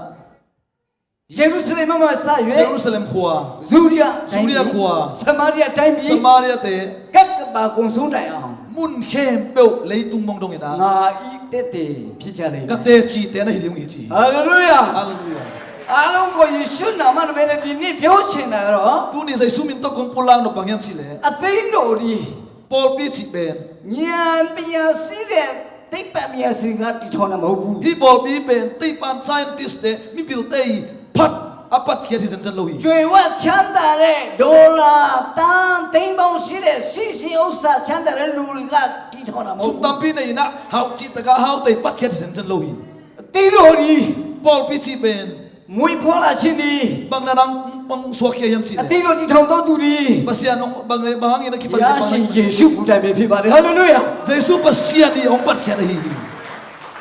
ယေရုရှလင်မြို့မှစ၍ Jerusalem khua, Judea တိုင်းပြည်၊ Judea khua, Samaria တိုင်းပြည်၊ Samaria te, ကပ်ကပ်ပါ ကုန်းဆုံးတိုင်အောင် mun khempeuh, leitung mong dongin ah, ငါ၏သက်သေဖြစ်ကြလိမ့်မယ်။ Ka tecite na hi ding uh hi ci hi. Hallelujah. Hallelujah. အားလုံးကိုယေရှုနာမနဲ့ဒီနေ့ပြောချင်တာကတော့ Tuni Jesu min tawh kong pulak nop bang hiam cih leh, အသင်းတော်ဒီ pawlpi cih pen ဉာဏ်ပညာရှိတဲ့သိပ္ပံပညာရှင်ကတည်ထောင်တာမဟုတ်ဘူး။ Hih pawlpi pen teipaan scientist te, mipilte i phat a patkhiat hi zenzen lo hi. ကြွယ်ဝချမ်းသာတဲ့ဒေါ်လာသန်းသိန်းပေါင်းရှိတဲ့ရှိရှိဥစ္စာချမ်းသာတဲ့လူတွေကတည်ထောင်တာမဟုတ်ဘူး။ Sum tampi nei in ah hau cih tak a haute i patkhiat hi zenzen lo hi. အသင်းတော်ဒီ pawlpi cih pen မွေးဖွားလာခြင်းဒီ bang nan a hong suakkhia hiam cih leh, အသင်းတော်တည်ထောင်သောသူဒီ Pasian hong bang le bang hangin a kipan ဘုရားရှင်ယေရှုကိုယ်တိုင်ပဲဖြစ်ပါတယ်။ Hallelujah. Jesu Pasian i hong patkhiat ahi hi.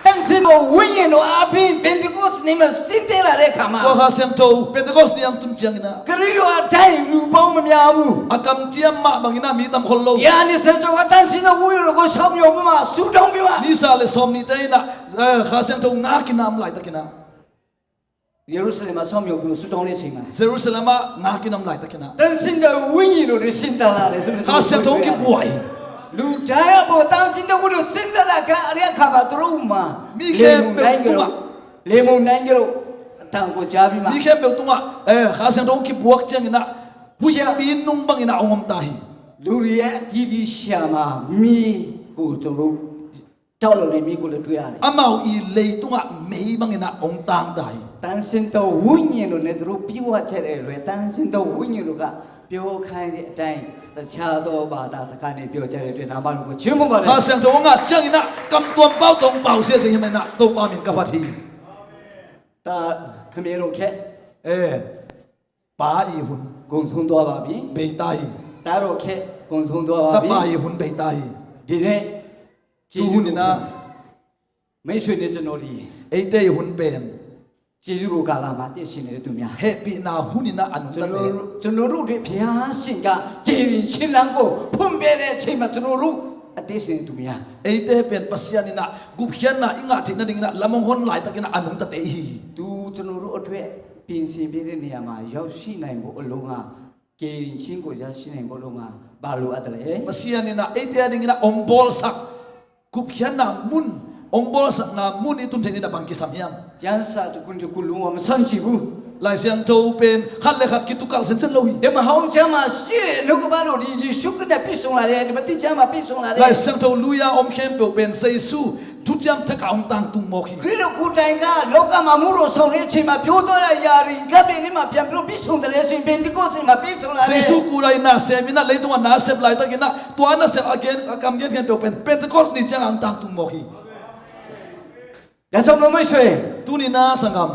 သန့်ရှင်းသောဝိညာဉ်တော်အားဖြင့် Pentecost နေ့မှာဆင်းသက်လာတဲ့အခါမှာ Tua Kha Siangtho Pentecost ni a hong tun ciangin ah ခရစ်တော်အတိုင်းလူပေါင်းမများဘူး။ A kamciam mah bangin ah mi tam khol lo. တရားနှစ်ဆယ်ကျော်ကသန့်ရှင်းသောဝိညာဉ်တော်ကိုဆောင်မြော်ပြီးမှဆုတောင်းပြီးမှ Ni za le sawmnihte in ah, eh, Kha Siangtho ngak in ah om laitakin ah ယေရုရှလင်မှာဆောင်မြော်ပြီးဆုတောင်းတဲ့အချိန်မှာ Jerusalem ah ngak in ah om laitakin ah သန့်ရှင်းသောဝိညာဉ်တော်တွေဆင်းသက်လာတယ်ဆိုပြီး Kha Siangtho hong kibuak hi. လူတိုင်းအပေါ်သန့်ရှင်းသောဝိညာဉ်တော်ဆင်းသက်လာတဲ့အခါမှာသူတို့မှာ Mi khempeuh tungah လေမုန်တိုင်းကတို့အတန်ကိုကြားပြီးမှ Mi khempeuh tungah, eh, Kha Siangtho hong kibuak ciangin ah huihpi nung bangin ah hong om ta hi. လူတွေရဲ့အသီးသီးရှာမှာမီးကိုကျွန်တော်တို့ တောက်လို့နေမီးကိုလည်းတွေ့ရတယ်။ Amau i leitungah mei bangin ah hong tang ta hi. သန့်ရှင်းသောဝိညာဉ်တော်နဲ့သူတို့ပြုတ်ဝချက်တဲ့အတွက်သန့်ရှင်းသောဝိညာဉ်တော်ကပြောခိုင်းတဲ့အတိုင်းတခြားသောဘာသာစကားနဲ့ပြောကြတဲ့အတွက်နာမတော်ကိုချီးမွမ်းပါတယ်။ Kha Siangtho hong ngah ciangin ah kam tuam pau tawh hong pau siasia hi manin ah Topa min ka phat hi. ဒါခင်ဗျားတို့ခက် Eh, Pa i hun ကုန်ဆုံးသွားပါပြီ။ Bei ta hi. ဒါတော့ခက်ကုန်ဆုံးသွားပါပြီ။ Tapa i hun bei ta hi. ဒီနေ့ Tu hun in ah မိတ်ဆွေနဲ့ကျွန်တော်ဒီ eite i hun pen ကျေးဇူးတော်ကာလမှာတင့်ရှင်နေတဲ့သူများ hehpihna hun in ah a nungta te, ကျွန်တော်တို့အတွက်ဘုရားရှင်ကကယ်တင်ခြင်းလမ်းကိုဖွင့်ပေးတဲ့အချိန်မှာကျွန်တော်တို့အသက်ရှင်နေသူများ eite pen Pasian in ah gupkhiatna i ngah theih nadingin ah lam hong hon laitakin ah a nungtate i hi hi. သူကျွန်တော်တို့အတွက်ပြင်ဆင်ပေးတဲ့နေရာမှာရောက်ရှိနိုင်ဖို့အလိုငှာ ကယ်တင်ခြင်းကိုရရှိနိုင်ဖို့အလိုငှာဘာလိုအပ်တယ်လဲ။ Pasian in ah eite adingin ah hong bawlsak gupkhiatna mun, hong bawlsakna mun i tun theih nadingin ah bang kisam hiam? ကျမ်းစာတစ်ခုတစ်ခုလုံးဝမဆန့်ကျင်ဘူး။ Lai Siangtho pen khat le khat kitukalh zenzen lo hi. ဓမ္မဟောင်းကျမ်းမှာရှိတဲ့နှုတ်ကပတ်တော်ဒီယေရှုခရစ်နဲ့ပြည့်စုံလာတယ်။ ဓမ္မသစ်ကျမ်းမှာပြည့်စုံလာတယ်။ Lai Siangtho lui-a om khempeuh pen Jesu thuciam thak ah hong tangtung mawk hi. ခရစ်တော်ကိုယ်တိုင်ကလောကမှာမိုးတော်ဆောင်တဲ့အချိန်မှာပြောသွားတဲ့အရာတွေကပ်တဲ့နေ့မှာပြန်ပြီးတော့ပြည့်စုံတယ်လဲဆိုရင် Pentecost နေ့မှာပြည့်စုံလာတယ်။ Jesu kut ah i na sem in ah leitungah na sep laitakin ah tua na sep a gen, a kam gen khempeuh pen Pentecost ni ciangah hong tangtung mawk hi. ဒါကြောင့်မလို့မိတ်ဆွေ Tuni in ah sanggam,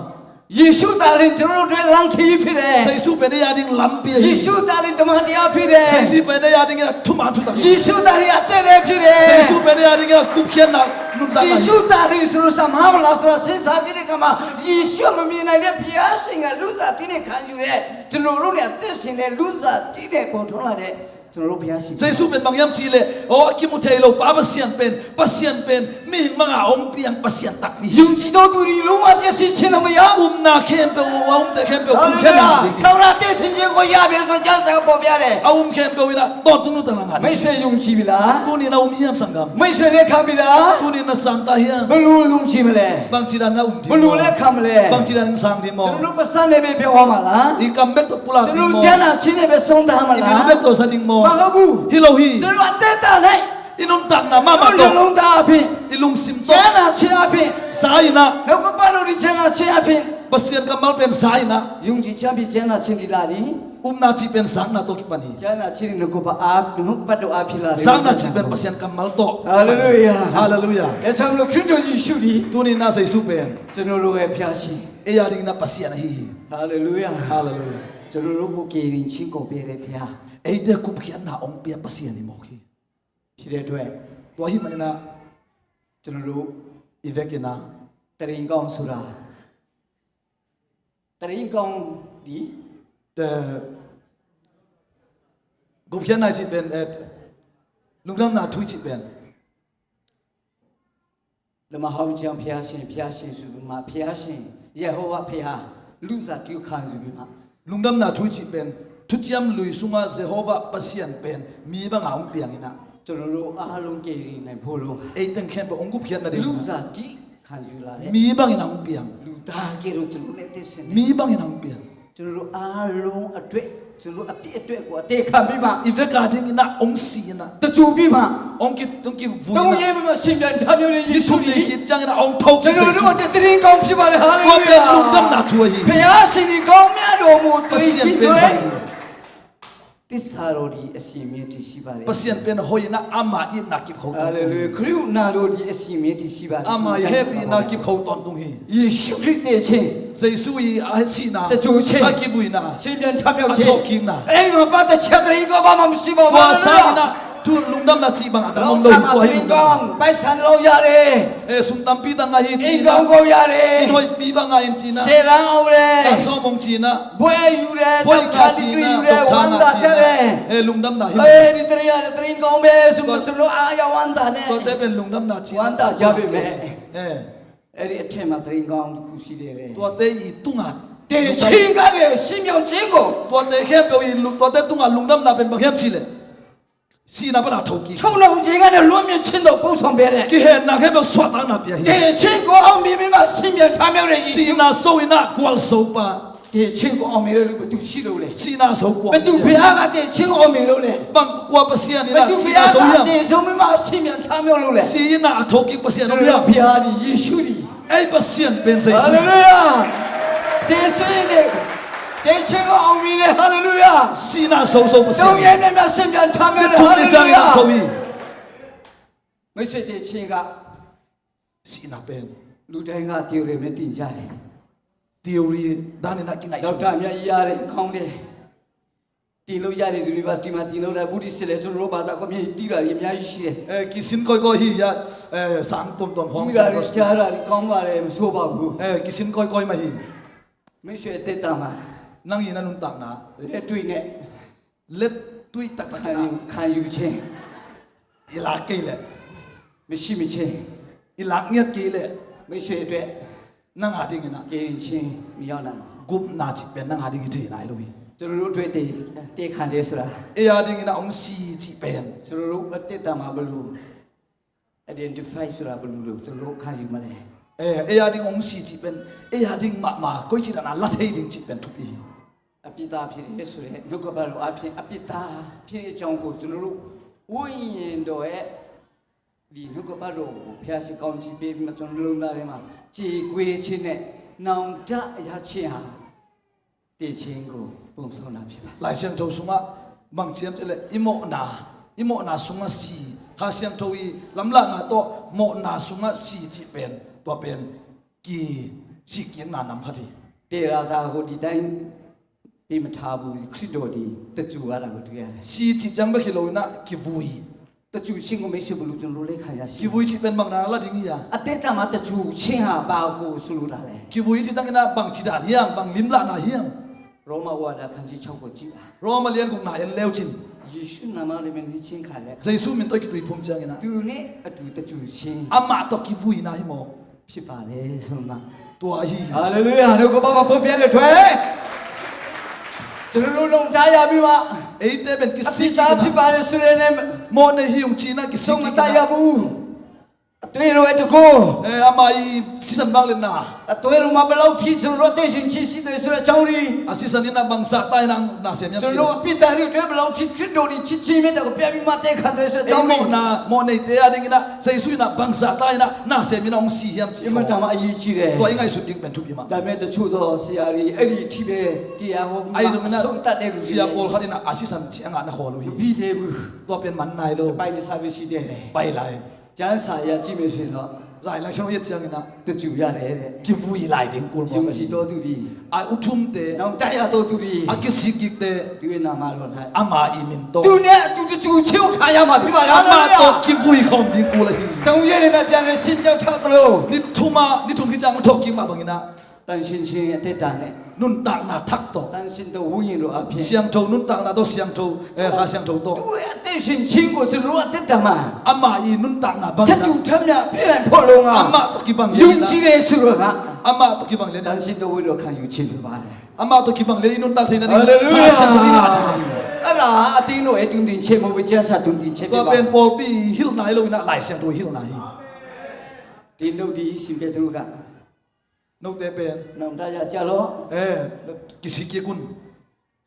ယေရှုသာလျှင်ကျွန်တော်တို့အတွက်လမ်းခရီးဖြစ်တယ်။ Jesu pen ei ading lampi ahi. ယေရှုသာလျှင်ဓမ္မတရားဖြစ်တယ်။ Jesu pen ei adingin ah thuman thutak hi. ယေရှုသာလျှင်အသက်လည်းဖြစ်တယ်။ Jesu pen ei adingin ah gupkhiatna nuntakna hi. ယေရှုသာလျှင်ဆိုတော့ဆရာမဟာဗလာဆိုတာစဉ်းစားကြည့်တဲ့အခါမှာယေရှုမမြင်နိုင်တဲ့ဘုရားရှင်ကလူစားတိနဲ့ခံယူတဲ့ကျွန်တော်တို့နဲ့အသက်ရှင်တဲ့လူစားတိနဲ့ပေါ်ထွန်းလာတဲ့ကျွန်တော်တို့ဘုရားရှင်။ Jesu pen bang hiam cih leh, aw, a kimu thei lo Pa Pasian pen, Pasian pen mihing banga hong piang Pasian takpi hi. ယုံကြည်သောသူသည်လုံးဝပျက်စီးခြင်းသို့မရောက်။ Upna khempeuh, a umte khempeuh, gupkhiatna ngah ding hi. ထာဝရအသက်ရှင်ခြင်းကိုရပြီဆိုကျမ်းစာကဖော်ပြတယ်။ A um khempeuh in ah tawntung nuntakna ngah ding hi. မိတ်ဆွေယုံကြည်ပြီလား။ Tuni in ah um hiam sanggam? မိတ်ဆွေလက်ခံပြီလား။ Tuni in na sang ta hiam? ဘယ်လိုယုံကြည်မလဲ။ Bangci dan in na um ding maw? ဘယ်လိုလက်ခံမလဲ။ Bangci dan in sang ding maw? ကျွန်တော်တို့ပါးစပ်နဲ့ပဲပြောရမှာလား။ I kam bek tawh pulak ding maw? ကျွန်တော်တို့ကျမ်းစာချင်းနဲ့ပဲဆုံးသတ်ရမှာလား။ I bibil bek tawh za ding maw? မဟုတ်ဘူး။ Hi lo hi. ကျွန်တော်တို့အသက်တာနဲ့ I nuntakna mahmah tawh, ကျွန်တော်တို့နှလုံးသားအပြင် I lungsim tawh, ကျမ်းစာချင်းအပြင် za in ah, နှုတ်ကပတ်တော်ဒီကျမ်းစာချင်းအပြင် Pasian kammal pen za in ah, ယုံကြည်ခြင်းဖြင့်ကျမ်းစာချင်းဒီလာသည်။ Upna cih pen zakna tawh kipan hi. ကျမ်းစာချင်းနှုတ်ကပတ်အား နှုတ်ကပတ်တော်အားဖြစ်လာတယ်။ Zakna cih pen Pasian kammal tawh. Hallelujah. Hallelujah. ဒါကြောင့်မလို့ခရစ်တော်ယေရှုသည် Tuni in ah Jesu pen ကျွန်တော်တို့ရဲ့ဘုရားရှင် ei adingin ah Pasian ahi hi. Hallelujah. Hallelujah. ကျွန်တော်တို့ကိုကယ်တင်ခြင်းကိုပေးတဲ့ဘုရား Eite gupkhiatna hong pia Pasian hi mawk hi. ဖြစ်တဲ့အတွက် Tua ahih manin ah, ကျွန်တော်တို့ i vekin ah, သတင်းကောင်းဆိုတာ သတင်းကောင်းဒီ eh, gupkhiatna i cih pen, eh, lungdamna thu i cih pen ဓမ္မဟောင်းကျမ်းဘုရားရှင်ဘုရားရှင်ဆိုပြီးမှဘုရားရှင်ယေဟောဝါဘုရားလူစားတိကိုခံယူပြီးမှ Lungdamna thu i cih pen Thuciam Lui sungah Jehovah Pasian pen mi banga hong piang in ah, ကျွန်တော်တို့အားလုံးကယ်တင်နိုင်ဖို့လို့ ei teng khempeuh hong gupkhiat nading လူစားတိခံယူလာတယ်။ Mi bangin ah hong piang. လူ ဒါကဲ့သို့ ကျွန်တော်တို့လည်း အသက်ရှင်နေ မီးဘၣ်ရင်အောင်ပြန် ကျွန်တော်တို့အားလုံးအတွက် ကျွန်တော်တို့အပြစ်အတွက်ကို အသေခံပြီးမှ အီးဘဲကါဒင်းအံၤန အောင်စံးန တကြိုပြီးမှ အောင်က့ အောင်က့ ဝူ တုံ့ န ယဲမမရှင်ပြန်ထမြော်တဲ့ယေရှုသည် ဒီထုံးလေးရှင်းကျမ်းက အောင်ထုတ် ကျွန်တော်တို့အတွက် သတင်းကောင်းဖြစ်ပါတယ်။ ဟာလေလုယာ။ ဘုရားရှင်သည် ကောင်းမြတ်တော်မူသော ပစံးပင် သစ္စာတော်သည် အစဉ်အမြဲတည်ရှိပါတယ်။ ပစံးပင် ဟိုယန အမအံၤန ကံးခုၣ် ဟာလေလုယာ။ ကရုဏာတော်သည် အစဉ်အမြဲတည်ရှိပါတယ်။ အမအံၤ ဟဲပံၤန ကံးခုၣ် တွၼ်ၢ်တုံၢ်ဟံႉ။ ယေရှုခရစ်သေခြင်း ယေရှုအံၤ အဟဲစံးန တကြိုခြင်း အကံးဝူန ရှင်ပြန်ထမြောက်ခြင်း အထုးကံးန အဲ့ဒီမှာ ဘာတစ်ချက်သတင်းကောင်း ဘာမှမရှိပါဘူး။ ကွၢ်စၢ်န ထုး လူင်ဒမ်းန စံးဘၣ် အတမုံ လောကမှာ တွၢ် သတင်းကောင်း ပိုက်ဆံလောက်ရတယ်။ အဲ ဆုတမ်းပံးတၢ်ငါဟံၣ် စံးန အိမ်ကောင်းကောင်းရတယ်။ အိမ်ဟိုဘံၣ်ဘၣ်ငါဟံၣ် စံးန ဆယ်တန်းအောင်တယ်။ တၢ်စီမိၢ် စံးန ဘွဲ့ယူတယ်။ ဘွဲ့ယူ doctor degree ယူတယ်။ ဝမ်းသာကြတယ်။ အဲ လူင်ဒမ်းန ဟံၣ် အဲဒီသတင်းက သတင်းကောင်းပဲဆိုပြီး ကျွန်တော်အားရဝမ်းသာနဲ့ တွၢ်တဲပၢၢ် လူင်ဒမ်းန စံးန ဝမ်းသာကြပေမဲ့ အဲ အဲ့ဒီအထက်မှာ သတင်းကောင်းတစ်ခုရှိတယ်လေ။ တွၢ်တဲအံၤ တုၤန သေခြင်းကနေ ရှင်ပြန်ခြင်းကို တွၢ်တဲခဲပဵဝ်အံၤ လူ တွၢ်တဲတုၤန လူင်ဒမ်းန ပၢၢ် ဘၣ်ဟဲစံးလဲၣ် စံးန ပန ထုးကံး ချုပ်နှောင်ခြင်းကနေ လွတ်မြေခြင်းသို့ ပို့ဆောင်ပေးတယ်။ ကဟဲနၤ ခဲပၢၢ် သွၣ်တၢ်နပျဲၢ်ဟံၣ် သေခြင်းကို အောင်မြင်ပြီးမှ ရှင်ပြန်ထမြောက်တဲ့ ယေရှု။ စံးန စိန ကွၢ်စိပၢ် သေခြင်းကို အောင်မြင်တဲ့လူ ဘယ်သူရှိလို့လဲ။ စံးန စိကွၢ် ဘယ်သူဘုရားက သေခြင်းကို အောင်မြင်လို့လဲ။ ဘၣ်မနုၤ ပစံးန ဘယ်သူဘုရားက စံးန စိယံၢ် သေဆုံးပြီးမှ ရှင်ပြန်ထမြောက်လို့လဲ။ စံးန အထုးကံး ပစံးန ဘုရား ဘုရားသည် ယေရှုသည် အဲ ပစံးပၢၢ် ယေရှု ဟာလေလုယာ။ သေခြင်းနဲ့ သေခြင်းကို အောင်မြင်တယ်။ ဟာလေလုယာ။ စံးန စိစိ ပစံး တုံ့ယဲမျှမျှ ရှင်ပြန်ထမြောက်တယ်။ ဟာလေလုယာ။ ထုံးန့ၢ်စၢ် ထုံးဟံၣ် မိတ်ဆွေ သေခြင်းက စံးန ပၢၢ် လူတိုင်းက theory နဲ့ သင်ကြတယ်။ theory ဒါနံၣ်န ကငါအံၤ ဒေါက်တာများကြီးရတယ် ကောင်းတယ်။ သင်လို့ရတယ် University မှာ သင်လို့ရတယ်။ ဗုဒ္ဓဆရာလည်း ကျွန်တော်တို့ဘာသာ community တည်တာတွေ အများကြီးရှိတယ်။ အဲ ကစံးကိၢ်ကိၢ်ဟံၣ်ယၤ အဲ စံးတွမ်တွမ် ဟောင်း သင်တာတွေ ကြားတာတွေ ကောင်းပါတယ် မဆိုးပါဘူး။ အဲ ကစံးကိၢ်ကိၢ်မ့ၢ်ဟံၣ် မိတ်ဆွေ အသက်တာမှာ နငါအံၤန နုၢ်တၢ်နၤ လက်တွေ့နဲ့ လက်တွေ့ တၢ်တၢ် ခံယူ ခံယူခြင်း ယလၢက့ၤလဲၣ် မရှိမခြင်း ယလၢငဲးက့ၤလဲၣ် မိတ်ဆွေအတွက် နငါဒ်အံၤန ကယ်တင်ခြင်း မရောက်နိုင်ဘူး။ ဂုၢ်နၤစံးပၢၢ် နငါဒ်အံၤ ကယ်နၤအံၤလီၤဝံၤ ကျွန်တော်တို့အတွက် သေ သေခံတယ်ဆိုတာ အဲယၤဒ်အံၤန အောင်စံးစံးပၢၢ် ကျွန်တော်တို့ အသက်တာမှာ ဘယ်လို identify ဆိုတာ ဘယ်လိုလုပ် ကျွန်တော်တို့ ခံယူမလဲ။ အဲ အဲယၤဒ်အံၤ အောင်စံးစံးပၢၢ် အဲယၤဒ်အံၤ အောင်စံးစံးပၢၢ် အဲယၤဒ်အံၤ မ့ၢ်မ့ၢ် ကိုယ်ချစ်တာ န လက်ထဲဒ်အံၤ စံးပၢၢ် ထုးပံး အပြစ်သားဖြစ်တယ်ဆိုတဲ့ နှုတ်ကပတ်တော်အားဖြင့် အပြစ်သားဖြစ်တဲ့အကြောင်းကို ကျွန်တော်တို့ ဝိညာဉ်တော်ရဲ့ ဒီနှုတ်ကပတ်တော်ကို ဘုရားရှင်ကောင်းချီးပေးပြီးမှ ကျွန်တော်နှလုံးသားထဲမှာ ကြေကွဲခြင်းနဲ့ နောင်တရခြင်းဟာ သေခြင်းကို ပုံဆောင်တာဖြစ်ပါတယ်။ လိုင်စံင်ထိူဝ်ဆူငါ ဘၣ်ဆၣ်တဲလဲၣ် အံၤ မ့ၢ်န အံၤ မ့ၢ်န ဆူငါစံး ခါစံင်ထိူဝ်အံၤ လမ်းလၢနၤဒီး မ့ၢ်န ဆူငါစံး စံးပၢၢ် တွၢ်ပၢၢ် က့ၤ စံးက့ၤနၤ နမ်ခါဒ်အံၤ တည်လာတာကို ဒီတိုင်း ပေးမထားဘူး။ ခရစ်တော်သည် သဂြိုဟ်ရတာကို တွေ့ရတယ်။ စံးစံး ကၠၢမ်းဘၣ် ဟ့ၣ်လီၤဝဲနၤ က့ၤဝူအံၤ သဂြိုဟ်ခြင်းကို မိတ်ဆွေ ဘယ်လို ကျွန်တော်တို့ လက်ခံရရှိလဲ။ က့ၤဝူအံၤ စံးပၢၢ် မ့ၢ်နၤလၢဒ်အံၤဧါ. အသက်တာမှာ သဂြိုဟ်ခြင်းဟာ ဘာကိုဆိုလိုတာလဲ။ က့ၤဝူအံၤ စံးတၢ်က့ၤနၤ ဘၣ်စံးဒ်အံၤ ဘၣ်လံမ့ၢ်နၤဧါ. ရောမဝါဒ ခန်းကြီးခြောက်ကို ကြည့်ပါ။ ရောမလိၣ် ကိုး နၤ အဲၣ်လၢဝဲကၠိၣ် ယေရှုနာမတော်နဲ့ ချဉ်းခံလျက် ယေရှုမံၤဒီး က့ၤသွံၣ်ဖုံးကၠၢမ်းက့ၤနၤ သူနဲ့အတူ သဂြိုဟ်ခြင်း အမ့ၢ်တၢ်က့ၤဝူအံၤ နၤဟံၣ်မ့ၢ် ဖြစ်ပါတယ်ဆိုမှ တွၢ်အံၤ ဟာလေလုယာ နှုတ်ကပတ်မှာ ဖော်ပြတဲ့အတွက် ကျွန်တော်တို့ နောင်တရပြီးမှ အဲၣ်တဲပၢၢ် က့ၤစံးက့ၤနၤ အပြစ်သားဖြစ်ပါတယ်ဆိုတဲ့ မ့ၢ်နဟံၣ်အုၣ်က့ၤနၤ က့ၤစံးက့ၤနၤ ဆုံးမတရဘူး။ အသွေးတော်ရဲ့တန်ခိုး အဲ အမ့ၢ်အံၤ စံးဆၢၣ်ဘၣ်လၢနၤ အသွေးတော်မှာ ဘယ်လောက်ထိ ကျွန်တော်တို့ အသက်ရှင်ခြင်းရှိတယ်ဆိုတဲ့အကြောင်းတွေ အစံးဆၢၣ်န့ၣ်နၤ ဘၣ်စၢ်တၢ်အံၤနၤ နၢ်စဲမံၤ ကျွန်တော်တို့ အပြစ်သားတွေအတွက် ဘယ်လောက်ထိ ခရစ်တော်သည် ချစ်ခြင်းမေတ္တာကို ပြပြီးမှ သည်းခံတယ်ဆိုတဲ့အကြောင်းတွေ အဲ မ့ၢ်နၤ မ့ၢ်နဟံၣ်တဲအါဒ်အံၤနၤ ယေရှုအံၤနၤ ဘၣ်စၢ်တၢ်အံၤနၤ နၢ်စဲမံၤနၤ အောင်စံးဟံၣ် အင်မတန်မှ အရေးကြီးတယ်။ တွၢ်အံၤ ငါအံၤ စူၢ်တံၢ်ပၢၢ်ထူၣ်ပံၤမး ဒါပေမဲ့ တချို့သောဆရာတွေ အဲ့ဒီအထိပဲ တရားဟောပြီးမှ အဆုံးသတ်တဲ့လူတွေ ဆရာ ပေါက်ခါဒ်နၤ အစံးဆၢၣ် ဆံးအါနၤဟီၣ်လီၤ မပြီးသေးဘူး။ တွၢ်ပၢၢ် မၤနၤလီၤ တစ်ပိုင်းတခြားပဲရှိသေးတယ်။ ပၢၢ်လၢ ကျမ်းစာအရ ကြည့်မယ်ဆိုရင်တော့ လိုင်စံင်ထိူဝ်အံၤ ကၠၢမ်းက့ၤနၤ သဂြိုဟ်ရတယ်တဲ့။ က့ၤဝူအံၤ လိုင်ဒ်အံၤ ကိးမး ယုံကြည်သောသူသည် အုၣ်ထူၣ်တဲ နောင်တရသောသူသည် အက့ၤစံးက့ၤတဲ သူ့ရဲ့နာမတော်၌ အမ့ၢ်အံၤမံၤဒီး သူနဲ့အတူ သဂြိုဟ်ခြင်းကို ခံရမှာဖြစ်ပါတယ်။ အမ့ၢ်တၢ်က့ၤဝူအံၤ ဟီၣ်ဒ်အံၤကိးလၢဟံၣ် တုံ့ယဲမျှမျှ ပြန်လည်ရှင်ပြန်ထသလို နံၣ်ထူၣ်မး နံၣ်ထူၣ်ခံကၠၢမ်း နထိၣ်က့ၤမး ဘၣ်က့ၤနၤ သန့်ရှင်းခြင်းအသက်တာနဲ့ နုၢ်တၢ်နၤထၢၣ်ဒီး သန့်ရှင်းသောဝိညာဉ်တော်အားဖြင့် စံင်ထိူဝ် နုၢ်တၢ်နၤဒီး စံင်ထိူဝ် အဲ ခါစံင်ထိူဝ်ဒီး သူ့ရဲ့အသက်ရှင်ခြင်းကို ကျွန်တော်တို့ အသက်တာမှာ အမ့ၢ်အံၤ နုၢ်တၢ်နၤဘၣ် ထပ်တူထပ်မျှ ဖြစ်နိုင်ဖို့အလိုငှာ အမ့ၢ်တၢ်က့ၤဘၣ်လၢ ယုံကြည်တယ်ဆိုတော့က အမ့ၢ်တၢ်က့ၤဘၣ်လၢ သန့်ရှင်းသောဝိညာဉ်တော် ခံယူခြင်းဖြစ်ပါတယ်။ အမ့ၢ်တၢ်က့ၤဘၣ်လၢ နုၢ်တၢ်ထဲန့ၣ် ဟာလေလုယာ ခါစံင်ထိူဝ် အဲ့ဒါ အသင်းတော်ရဲ့ သွန်သင်ခြင်းမဟုတ်ဘူး။ ကျမ်းစာသွန်သင်ခြင်းဖြစ်ပါတယ်။ တွၢ်ပၢၢ် ပီၣ်ပံၣ် ဟ့ၣ်နၤလီၤဝဲနၤ လိုင်စံင်ထိူဝ် ဟ့ၣ်နၤဟံၣ် သင်တို့သည် ရှင်ဘုရင်တို့က Note pen, နောင်တရကြလော့။ အဲ, kisik kik un.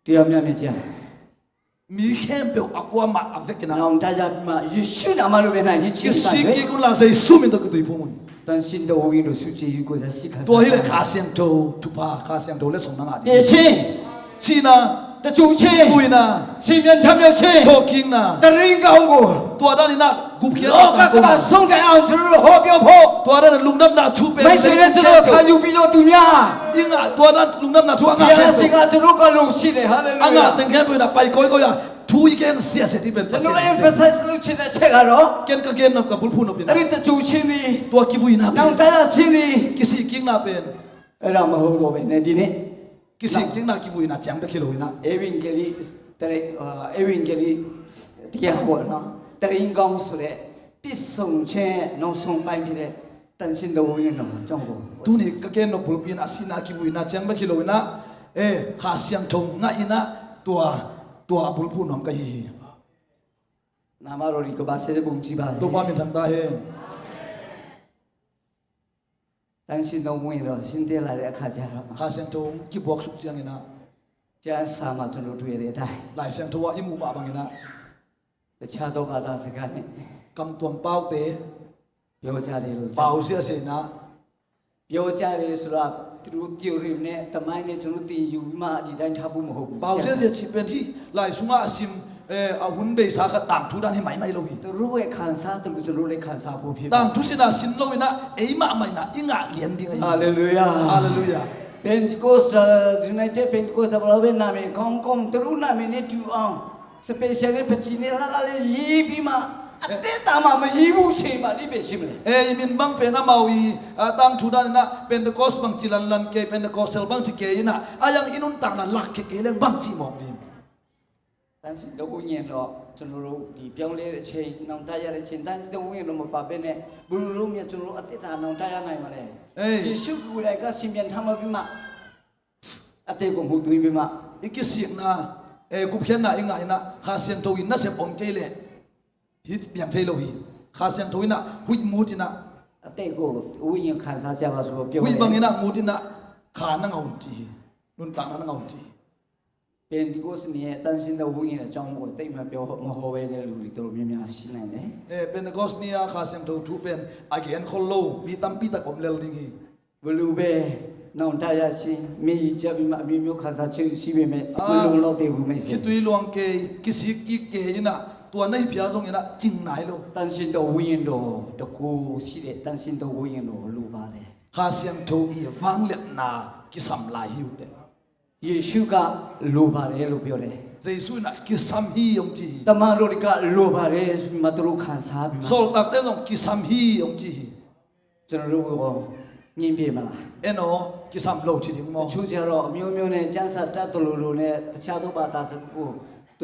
တရားမျှမျှကြ။ Mi khempeuh a kuamah a vekin ah, နောင်တရပြီးမှ၊ ယေရှုနာမတော်မြတ်၌၊ ဒီချင်းစာ kisik kik un la, Jesu min tawh kituiphum un. တန်ရှင်သောဝိညာဉ်တော် ဆုကျေးဇူးကိုယ်စား ရှိခံစား Tua hileh Kha Siangtho thupha, Kha Siangtho letsong na ngah ding. တည်ခြင်း။ Sihna. တည်ခြင်း။ Kivuina. စင်ပြန်ထမြောက်ခြင်း။ Thawhkikna. သတင်းကောင်းကို Tua danin ah gupkhiatna, လောကကမ္ဘာ ဆုံးတိုင်အောင် ကျွန်တော်တို့ ဟောပြောဖို့ Tua danin ah lungdamna thu pen, မိတ်ဆွေနဲ့ ကျွန်တော် ခံယူပြီးတော့ သူများ I ngah, tua danin ah lungdamna thu a ngah, ဘုရားရှင်က ကျွန်တော်တို့က လုပ်ရှိတယ်။ ဟာလေလုယာ။ A ngah teng khempeuh in ah pai kawikawi a, thu i gen siasia ding pen Pasian. ကျွန်တော် emphasize လုပ်ချင်တဲ့ အချက်ကတော့ Ken ka gen nop, ka bulphuh nop in ah, အဲ့ဒီ တည်ခြင်းသည် Tua kivuina pen, နောင်တရခြင်းသည် Kisik kikna pen, အဲ့ဒါ မဟုတ်တော့ဘဲနဲ့ ဒီနေ့ Kisik kikna, kivuina ciang bek hi lo in ah, Evangeli, တရင်း, အာ, Evangeli တရားပေါ့နော်။ တရင်းကောင်းဆိုတဲ့ ပြည့်စုံခြင်း နောက်ဆုံးပိုင်းဖြစ်တဲ့ တန်ရှင်သောဝိညာဉ်တော်အကြောင်းကို Tuni ka gen nop bulpi in ah, sihna kivuina ciang bek hi lo in ah, eh, Kha Siangtho ngah in ah, tua, tua a bulphuh nuam ka hi hi. နာမတော်သည် ကမ္ဘာအဆင့် ဘုန်းကြီးပါစေ။ Topa minthang ta hen. တန်ရှင်သောဝိညာဉ်တော် ဆင်းသက်လာတဲ့အခါကျတော့ Kha Siangtho kibuaksuk ciangin ah, ကျမ်းစာမှာ ကျွန်တော်တွေ့တဲ့အတိုင်း Lai Siangtho ah i muh mah bangin ah, တခြားသောဘာသာစကားနဲ့ Kam tuam paute ပြောကြတယ်လို့ Pausiasia in ah, ပြောကြတယ်ဆိုတာ သူတို့ theory နဲ့ သမိုင်းနဲ့ ကျွန်တော် သင်ယူပြီးမှ ဒီတိုင်းထားဖို့ မဟုတ်ဘူး။ Pausiasia cih pen hih lai sungah a sim, eh, a hun beisa khat tangthu dan hi maimai lo hi. သူတို့ရဲ့ ခံစားသလို ကျွန်တော်လည်း ခံစားဖို့ဖြစ်တယ်။ Tangthu sin a sin lo in ah, eimah mah in ah i ngah lian ding ahi hi. Hallelujah. Hallelujah. Pentecostal, United Pentecostal ဘာလို့ပဲ နာမည်ကောင်းကောင်း သူတို့နာမည်နဲ့တူအောင် special နဲ့ ပန်းချီနဲ့ လက်ကလည်း ရေးပြီးမှ အသက်တာမှာ မရေးဘူးဆိုရင် ဘာအဓိပ္ပာယ်ရှိမလဲ။ Eh, i min bang pen amau i, ah, tangthu dan in ah Pentecost bang ci lanlan kei, Pentecostal bang ci kei in ah, a yang i nuntakna lak khia kei leng bang ci mawk ding. တန်ရှင်သောဝိညာဉ်တော် ကျွန်တော်တို့ ဒီပြောင်းလဲတဲ့အချိန်၊ နောင်တရတဲ့အချိန်၊ တန်ရှင်သောဝိညာဉ်တော် မပါဘဲနဲ့ ဘယ်လိုလုပ်မှ ကျွန်တော်တို့ အသက်တာ နောင်တရနိုင်မလဲ။ အေး။ ယေရှုကိုယ်တိုင်က စင်ပြန်ထမြောက်ပြီးမှ အသက်ကို မှုတ်သွင်းပြီးမှ I kisikna, eh, gupkhiatna i ngah in ah, Kha Siangtho in nasep om kei leh hih piang thei lo hi. Kha Siangtho in ah huih mut in ah, အသက်ကို ဝိညာဉ်ခံစားကြပါဆိုပြီး ပြောတယ်။ Huih bangin ah mut in ah, kha na ngah un ci hi. Nuntakna na ngah un ci hi. Pentecost နေ့ရဲ့ တန်ရှင်သောဝိညာဉ်အကြောင်းကို သိပ်မပြော၊ မဟောဘဲနဲ့ လူတွေ တော်တော်များများ ရှိနိုင်တယ်။ Eh, Pentecost ni-a Kha Siangtho thu pen a gen khol lo mi tampi tak om lel ding hi. ဘယ်လိုပဲ နောင်တရခြင်း၊ မျက်ရည်ကျပြီးမှ အမျိုးမျိုးခံစားခြင်း ရှိပေမဲ့ အာ၊ မလုံလောက်သေးဘူး မိတ်ဆွေ။ Kitui luang kei, kisik kik kei in ah, tua na hi phial zongin ah cing nai lo. တန်ရှင်သောဝိညာဉ်တော် တစ်ခုရှိတယ်။ တန်ရှင်သောဝိညာဉ်တော် လိုပါတယ်။ Kha Siangtho i vangliatna kisam lai hi uh teh. ယေရှုက လိုပါတယ်လို့ ပြောတယ်။ Jesu in ah kisam hi hong ci hi. တမန်တော်တွေက လိုပါတယ်ဆိုပြီးမှ သူတို့ ခံစားပြီးမှ Sawltakte in zong kisam hi hong ci hi. ကျွန်တော်တို့ကို ငြင်းပယ်မလား။ En aw, kisam lo ci ding maw? တချို့ကျတော့ အမျိုးမျိုးနဲ့ ကျမ်းစာတတ်သလိုလိုနဲ့ တခြားသောဘာသာစကားကို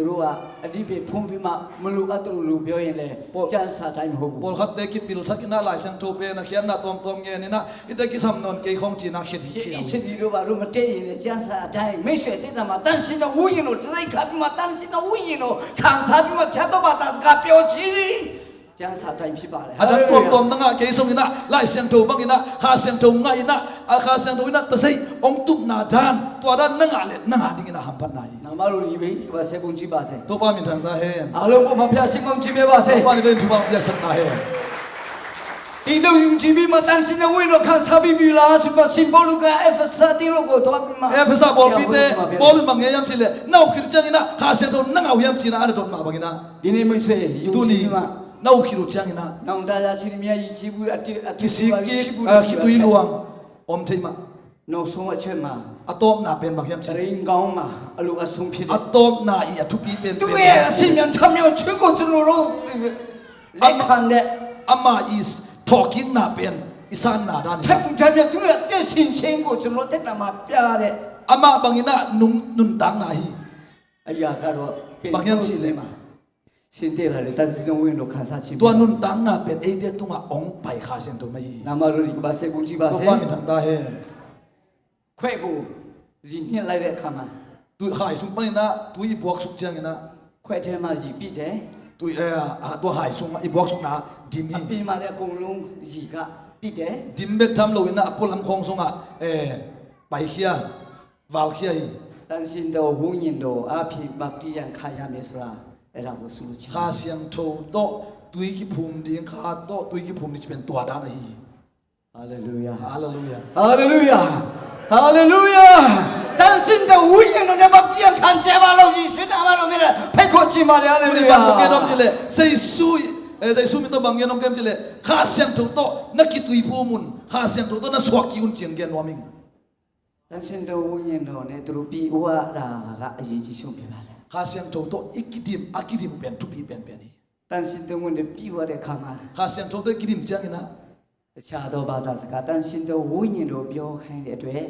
သူတို့က အဓိပ္ပာယ်ဖွင့်ပြီးမှ မလိုအပ်သလိုလို ပြောရင်လည်း ကျမ်းစာအတိုင်း မဟုတ်ဘူး။ Pawlkhatte kipilsak in ah, Lai Siangtho pen a khiatna tuamtuam ngen in ah, hihte kisam nawn kei khawng ci in ah, khiat hi khiat. ရှစ်အစ်ချစ်ဒီတို့ ဘာလို့မတည့်ရင်လည်း ကျမ်းစာအတိုင်း မိတ်ဆွေ အသက်တာမှာ တန်ရှင်သောဝိညာဉ်တော် တစိုက်ခါပြီးမှ တန်ရှင်သောဝိညာဉ်တော် ခံစားပြီးမှ တခြားသောဘာသာစကား ပြောခြင်း ကျမ်းစာအတိုင်း ဖြစ်ပါတယ်။ A dan tuamtuam na ngah kei zongin ah, Lai Siangtho bangin ah, Kha Siangtho ngah in ah, a Kha Siangtho in ah tazei hong tupna dan, tua dan na ngah leh na ngah dingin ah hamphatna hi. နာမတော်ကို ယိုင်ပါစေ၊ ဘုန်းကြီးပါစေ။ Topa minthang ta hen. အားလုံးကို ဖခင် ကောင်းချီးပေးပါစေ။ Topa in ah thupha hong piaksak ta hen. သင်တို့ ယုံကြည်ပြီးမှ တန်ရှင်သောဝိညာဉ်တော် ခံစားပြီးပြီလားဆိုမှ ရှင်ပေါလုက Efesa သင်းတို့ကို သွားပြီးမှ Efesa pawlpite Paul in bang ngen hiam cih leh, na up khit uh ciangin ah Kha Siangtho na ngah uh hiam ci in ah, a na dot mah bangin ah, ဒီနေ့ မိတ်ဆွေ ယုံကြည်ပြီးမှ Tuni na up khit uh ciangin ah, နောင်တရခြင်း မျက်ရည်ကျပြီး အတိတ်၊ အတိတ် Kisik kik, ရှိဘူး ah, ရှိဘူး kitui luang om thei mah. နောက်ဆုံးအချက်မှာ A tawpna pen bang hiam cih leh, သတင်းကောင်းမှာ အလိုအဆုံးဖြစ်တယ်။ A tawpna i a thupi penpen, သူ့ရဲ့ စင်ပြန်ထမြောက်ခြင်းကို ကျွန်တော်တို့ လက်ခံတဲ့ Ama i thawhkikna pen i sanna dan in ah, ထပ်တူထပ်မြတ် သူ့ရဲ့ အသက်ရှင်ခြင်းကို ကျွန်တော်တို့ သက်တာမှာ ပြတဲ့ Amah bangin ah nung, nuntakna hi. အရာကတော့ Bang hiam cih leh, ဆင်းသက်လာတဲ့ တန်ရှင်သောဝိညာဉ်တော် ခံစားခြင်း Tua nuntakna pen eite tungah hong pai Kha Siangtho na hi. နာမတော်ကို ယိုင်ပါစေ၊ ဘုန်းကြီးပါစေ။ Topa minthang ta hen. ခွက်ကို ရေနွံလိုက်တဲ့အခါမှာ Tu, khai sung panin ah tui i buaksuk ciangin ah, ခွက်ထဲမှာ ရေပြည့်တယ်။ tui, eh, ah, tua hai sungah i buaksukna dim hi. A pi mah le a kong lung zi kah pite. Dim bek tham loin ah a pualam khawng sungah, eh, paikhia, valkhia hi. 但是都呼应到 a pi bapti yang kha ya me sura era ko su chi. Kha Siangtho tawh tui kiphum ding, kha tawh tui kiphum ding ci pen tua dan ahi hi. Halleluia. Halleluia. Halleluia. Halleluia. 但是都呼应到 bapti yang khan che ba lo, Jesu na ma lo me le phai ko chi ma le. Halleluia. Tuni bang kong gen om ci le, Jesu, eh, Jesu min tawh bang gen om kem ci le, Kha Siangtho tawh na kitui phum un, Kha Siangtho tawh na suak kik un ci-in gen nuam ing. 但是都呼应到 ne turu pi ua da ga a yi ci sung pi ba le. Kha Siangtho tawh i kidim, a kidim pen thupi penpen hi. 但是都 ngun de pi ua de kha ma. Kha Siangtho tawh i kidim ciangin ah ဆရာတော်ဘာသာစကား တန်ရှင်သောဝိညာဉ်တော်ပြောခိုင်းတဲ့အတွက်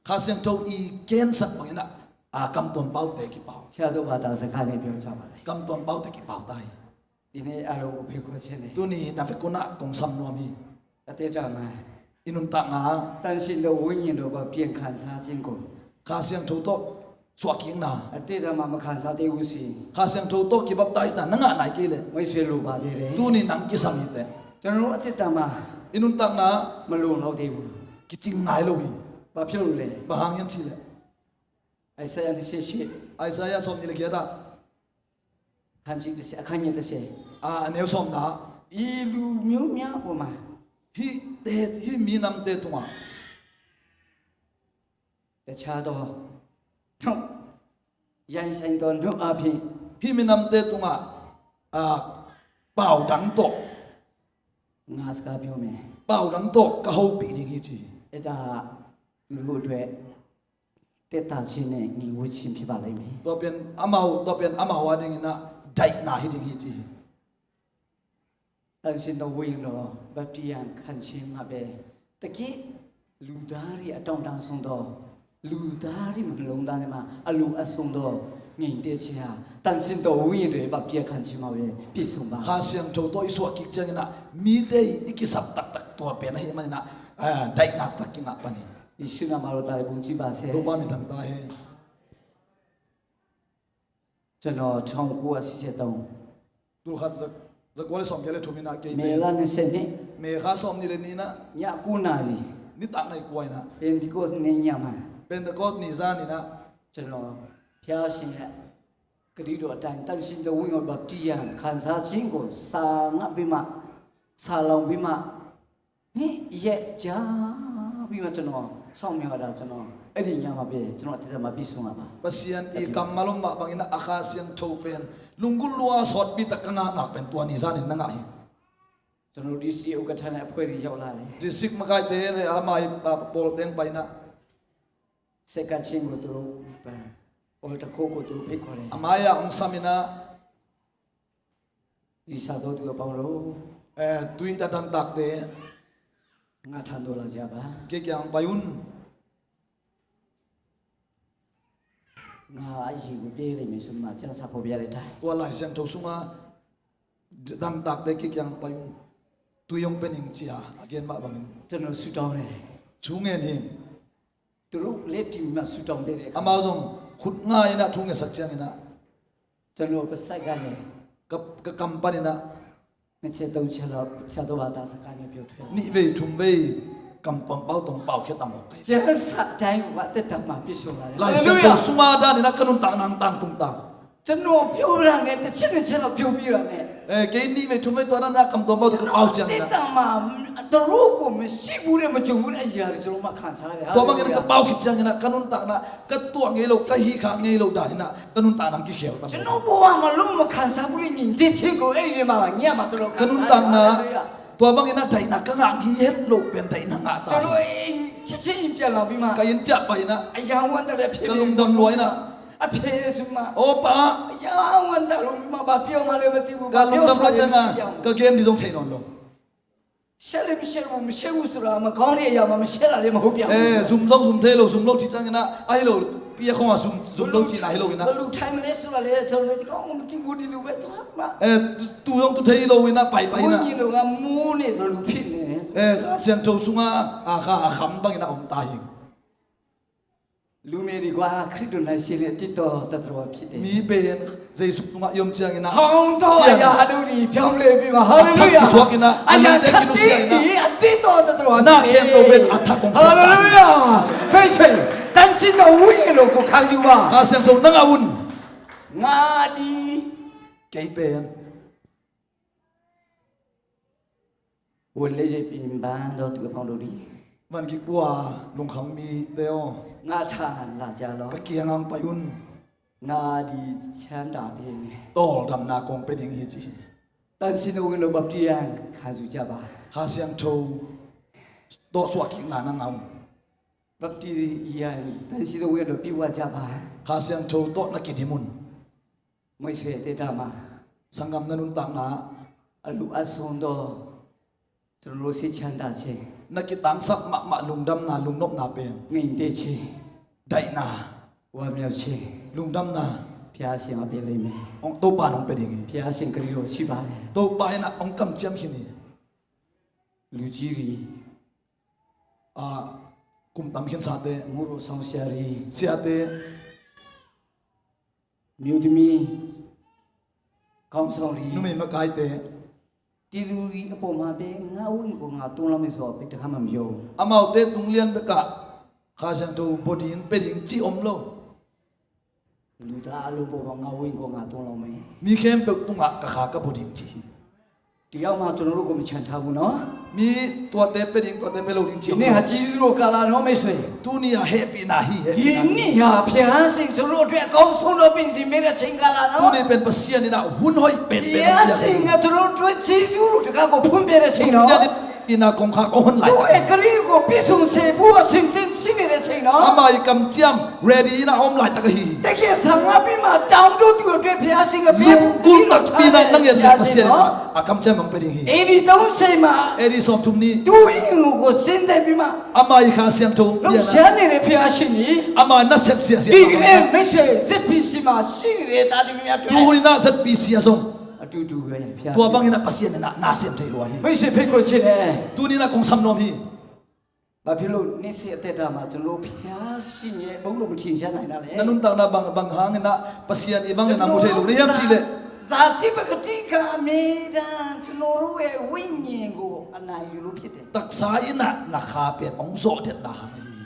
Kha Siangtho i kensak bangin ah, ah, kamtuan paute kipau. ဆရာတော်ဘာသာစကားနဲ့ပြောကြပါလေ Kamtuan paute kipau ta hi. ဒီနေ့အားလုံးကိုဖိတ်ခေါ်ခြင်းနဲ့ Tuni na vekun ah kong sam nuam hi. အသက်တာမှာ I nuntakna ah တန်ရှင်သောဝိညာဉ်တော်ဘပ်တိခံစားခြင်းကို Kha Siangtho tawh suahkikna, အသက်တာမှာမခံစားသေးဘူးဆိုရင် Kha Siangtho tawh kibaptise na na ngah nai kei leh မိတ်ဆွေလိုပါသေးတယ် Tuni nang kisam hi teh. ကျွန်တော်တို့အသက်တာမှာ I nuntakna ah မလုံလောက်သေးဘူး kicing nai lo hi. ဘာဖြစ်လို့လဲ Bang hang hiam cih leh Isaiah နှစ်ဆယ့်ရှစ် Isaiah sawmnih le giat ah ခန်းကြီးတစ်ဆယ် အခန်းငယ်တစ်ဆယ် ah, a neu sawmna ah ဒီလူမျိုးများပေါ်မှာ hihte, hih minamte tungah တခြားသောနှုတ် ရိုင်းစိုင်းသောနှုတ်အားဖြင့် hih minamte tungah, ah, pau dang tawh ငါစကားပြောမယ် pau dang tawh ka hopih ding hi ci hi. အဲ့ဒါသူတို့အတွက်သက်သာခြင်းနဲ့ငြိမ်ဝှက်ခြင်းဖြစ်ပါလိမ့်မယ် Tua pen amau, tua pen amau a dingin ah daihna hi ding hi ci hi. တန်ရှင်သောဝိညာဉ်တော်ဘပ်တိခံခြင်းမှာပဲတကယ်လူသားတွေအတောင်တန်းဆုံးသောလူသားတွေမနှလုံးသားထဲမှာအလိုအဆုံးသောငြိမ်သက်ခြင်းဟာတန်ရှင်သောဝိညာဉ်တော်ရဲ့ဘပ်တိခံခြင်းမှာပဲပြည့်စုံပါ Kha Siangtho tawh i suah kik ciangin ah mite i kisap taktak tua pen ahih manin ah, ah, daihna taktak kingah pan hi. ယေရှုနာမတော်သာလည်းဘုန်းကြီးပါစေ Topa min thang ta hen. ကျွန်တော်ထောင်ကိုးရာဆယ့်သုံး Tulkhat za, zakua le sawmgiat le thum in ah kei မေလ pen နှစ်ဆယ့်နှစ် May kha sawmnih le nih in ah ညကိုးနာရီ nitak nai kua in ah ပင်တကိုစ့နေ့ညမှာ Pentecost ni zan in ah ကျွန်တော်ဘုရားရှင်ရဲ့ဂတိတော်အတိုင်းတန်ရှင်သောဝိညာဉ်တော်ဘပ်တိခံစားခြင်းကိုစာငတ်ပြီးမှစာလောင်ပြီးမှ နှစ်ရက်ကြာပြီးမှကျွန်တော်စောင့်မျှော်တာကျွန်တော်အဲ့ဒီညမှာပဲကျွန်တော်အသက်တာမှာပြည့်စုံလာပါ Pasian i kammal om mah bangin ah a Kha Siangtho pen lunggulh lua sawtpi tak ka ngah nak pen tua ni zanin na ngah hi. ကျွန်တော်ဒီစီဥက္ကဋ္ဌနဲ့အဖွဲ့တွေရောက်လာတယ် District makaite le amah i, ah, pawlte hong pai in ah ဆက်ကပ်ခြင်းကိုသူတို့အော်တခုကိုသူတို့ဖိတ်ခေါ်တယ် Amah i ah hong sam in ah ဒီစာတော်သူအပေါင်းတို့ Eh, tui a dangtakte ငါထံသို့လာကြပါ kei kiang pai un. ငါအရေကိုပေးလိမ့်မယ်ဆိုမှကျမ်းစာဖော်ပြတဲ့အတိုင်း Tua Lai Siangtho sungah dangtakte kei kiang pai un, tui hong pia ning ci-a a gen mah bangin ကျွန်တော်ဆုတောင်းတယ် thu ngen hi. သူတို့လက်ထီမှာဆုတောင်းပေးတဲ့အခါ Amau zong khut nga in ah thu ngetsak ciangin ah ကျွန်တော်ပါးစပ်ကနေ ka, ka kam panin ah နှစ်ချက်သုံးချက်လောက်ဆရာတော်ဘာသာစကားနဲ့ပြောထွက်လာ nih vei thum vei kamtuam pau tawh paukhiat a mawk ka hi. ကျမ်းစာအတိုင်းကိုအသက်တာမှာပြည့်စုံလာတယ် Lai Siangtho sungah danin ah ka nuntakna hong tangtung ta. ကျွန်တော်ပြောတာနဲ့တစ်ချက်နှစ်ချက်လောက်ပြောပြီးတာနဲ့ Eh, kei nih vei thum vei tua danin ah kamtuam pau tawh ka pau ciangin ah ကျွန်တော်အသက်တာမှာသူတို့ကိုမရှိဘူးတဲ့မကြုံဘူးတဲ့အရာတွေကျွန်တော်မှခံစားရတယ် Tua bangin ka pau khit ciangin ah ka nuntakna ka tuah ngei lo, ka hih khak ngei lo danin ah ka nuntakna hong kikhel ta. ကျွန်တော်ဘဝမှာလုံးဝမခံစားဘူးတဲ့ညီတဲ့ချင်းကိုအဲ့ဒီမှာညမှာကျွန်တော်ခံစားရတယ် Ka nuntakna tua bangin ah daihna ka ngah hi het lo pen daihna ngah ta. ကျွန်တော်အိမ်ချက်ချင်းအိမ်ပြန်လာပြီးမှ Ka inn ciah pai in ah အရန်ဝမ်းသာလည်းဖြစ် ka lungdam lua in ah အဖေဆိုမှ Aw pa, အရန်ဝမ်းသာလို့မှဘာပြောမှလည်းမသိဘူး Ka lungdam lua ciangin ah ka gen ding zong thei nawn lo. ရှက်လည်းမရှက်ဘူး မရှက်ဘူးဆိုတာမကောင်းတဲ့အရာမှာမရှက်တာလည်းမဟုတ်ပြန်ဘူး Eh, zum zong zum thei lo, zum lo cih ciangin ah, ahi lo, pi a khawng ah zum, zum lo cihna hi lo in ah. ဘယ်လိုထိုင်မလဲဆိုတာလည်းကျွန်တော်လည်းကောင်းမှမသိဘူး ဒီလိုပဲသွားမှာ Eh, tu, tu zong tu thei lo in ah, pai, pai in ah. ဝိညာဉ်တော်ကမိုးနဲ့သလိုဖြစ်နေတယ် Eh, Kha Siangtho sungah, ah, kha a kham bangin ah om ta hi. လူမျိုးတွေက ခရစ်တော်နဲ့ရှင်နဲ့ တည်တော်တတ်တော်ဖြစ်တယ်။ မီးပင် ယေရှုက ယုံကြည်ရင် ဟောင်းတော့ အရာတို့သည် ပြောင်းလဲပြီးမှ ဟာလေလုယာ အသတ်က ကisuak in ah, အရာ ခတ်သိမ်း သည် အသစ်တော်တတ်တော်ဖြစ်တယ်။ နာခင်တို့ပင် အသတ်ကုန် ဟာလေလုယာ မိတ်ဆွေ တန်ဆင်းသောဝိညာဉ်တော်ကို ခံယူပါ။ Kha Siangtho nang a un. ငါသည် kei pen ဝံလျက်၍ ပင်ပန်းသောသူအပေါင်းတို့သည် Van kik pua lungkham mite aw, ငါထံသို့လာကြလော့။ Ka kiang hong pai un. ငါသည်ချမ်းသာပေးမည်။ Tawldamna kong pia ding hi, ci hi. သန့်ရှင်းသောဝိညာဉ်တော် ဘပ်တိဇံခံယူကြပါ။ Kha Siangtho tawh suahkikna nang a un. ဘပ်တိဇံ သန့်ရှင်းသောဝိညာဉ်တော် ပြုဝကြပါ။ Kha Siangtho tawh na kidim un. မိတ်ဆွေ အသက်တာမှာ Sanggam, na nuntakna ah အလိုအပ်ဆုံးသော ကျွန်တော်တို့ စိတ်ချမ်းသာခြင်း၊ Na kitangsap mahmah lungdamna, lungnopna pen, ငြိမ်သက်ခြင်း၊ daihna, ဝမ်းမြောက်ခြင်း၊ lungdamna ဘုရားရှင်က ပေးလိမ့်မယ်။ Hong, Topa in hong pia ding hi. ဘုရားရှင် ဂရုတော်ရှိပါတယ်။ Topa in ah hong kamciam khin hi. လူကြီးတွေ၊ Ah, kum tam khinsate, မိုးတော်ဆောင်ဆရာတွေ၊ siate, မျိုးသမီးခေါင်းဆောင်တွေ၊ numei makaite, ဒီလူတွေအပေါ်မှာပဲ ငါ့ဝိညာဉ်ကို ငါသွင်းလောက်မယ်ဆိုတော့ ဘယ်တစ်ခါမှမပြောဘူး။ Amaute tung lian bek ah Kha Siangtho bawl ding, pia ding, ci om lo. လူသားအားလုံးပေါ်မှာ ငါ့ဝိညာဉ်ကို ငါသွင်းလောက်မယ်။ Mi khempeuh tungah ka Kha ka bawl ding, ci hi. တယောက်မှ ကျွန်တော်တို့ကို မချန်ထားဘူးနော်။ Mi tuate pia ding, tuate pia lo ding, ci om lo. ဒီနေ့ဟာ ကျေးဇူးတော်ကာလနော် မိတ်ဆွေ။ Tuni ah hehpihna hi, hehpihna hi. ဒီနေ့ဟာ ဘုရားရှင် ကျွန်တော်တို့အတွက် အကောင်းဆုံးသော ပင်စင်ပေးတဲ့ အချိန်ကာလနော်။ Tuni pen Pasian in ah hun hoih pen pen hong pia hi. ဘုရားရှင်က ကျွန်တော်တို့အတွက် ကျေးဇူးတော်တကားကို ဖွင့်ပေးတဲ့အချိန်နော်။ Hong pia ding, hehpihna kongkhak hong hon lai. သူ့ရဲ့ကတိကို ပြည့်စုံစေဖို့ အဆင်သင့်ရှိနေတဲ့အချိန်နော်။ Ama ii kamciam ready in ah a om laitak ahi hi. သက္ကရာဇ် ဆယ့်ငါး ပြီးမှ တောင်တို့သူအတွက် ဘုရားရှင်က ပေးဖို့ Lungkul takpi in ah na nget leh Pasian in ah a kamciam hong pia ding hi. အေဒီ သုံးဆယ်မှာ AD sawmthum ni, သူ့ဝိညာဉ်ကို ဆင်းသက်ပြီးမှ Ama ii Kha Siangtho hong pia in ah, လှုပ်ရှားနေတဲ့ ဘုရားရှင်သည် Ama nasep ziahziah, ဒီကနေ့ မိတ်ဆွေ ZBC မှာ ရှိနေတဲ့ သားသမီးများအတွက် Tu hun in ah ZBC ah zong အတူတူပဲ ဘုရား။ Tua bangin ah Pasian in ah na sem thei lua hi. မိတ်ဆွေ ဖိတ်ခေါ်ချင်တယ်။ Tuni in ah kong sam nuam hi. ဘာဖြစ်လို့ နေ့စဉ်အသက်တာမှာ ကျွန်တော်တို့ ဘုရားရှင်ရဲ့ ဘုန်းတော်ကို ထင်ရှားနိုင်တာလဲ။ Na nuntakna bang, bang hangin ah Pasian ii vangliatna mu thei lo na hiam cih leh, ဇာတိပကတိက အမြဲတမ်း ကျွန်တော်တို့ရဲ့ ဝိညာဉ်ကို အနိုင်ယူလို့ဖြစ်တယ်။ Taksa in ah na kha pen hong zawh detna hang ahi hi.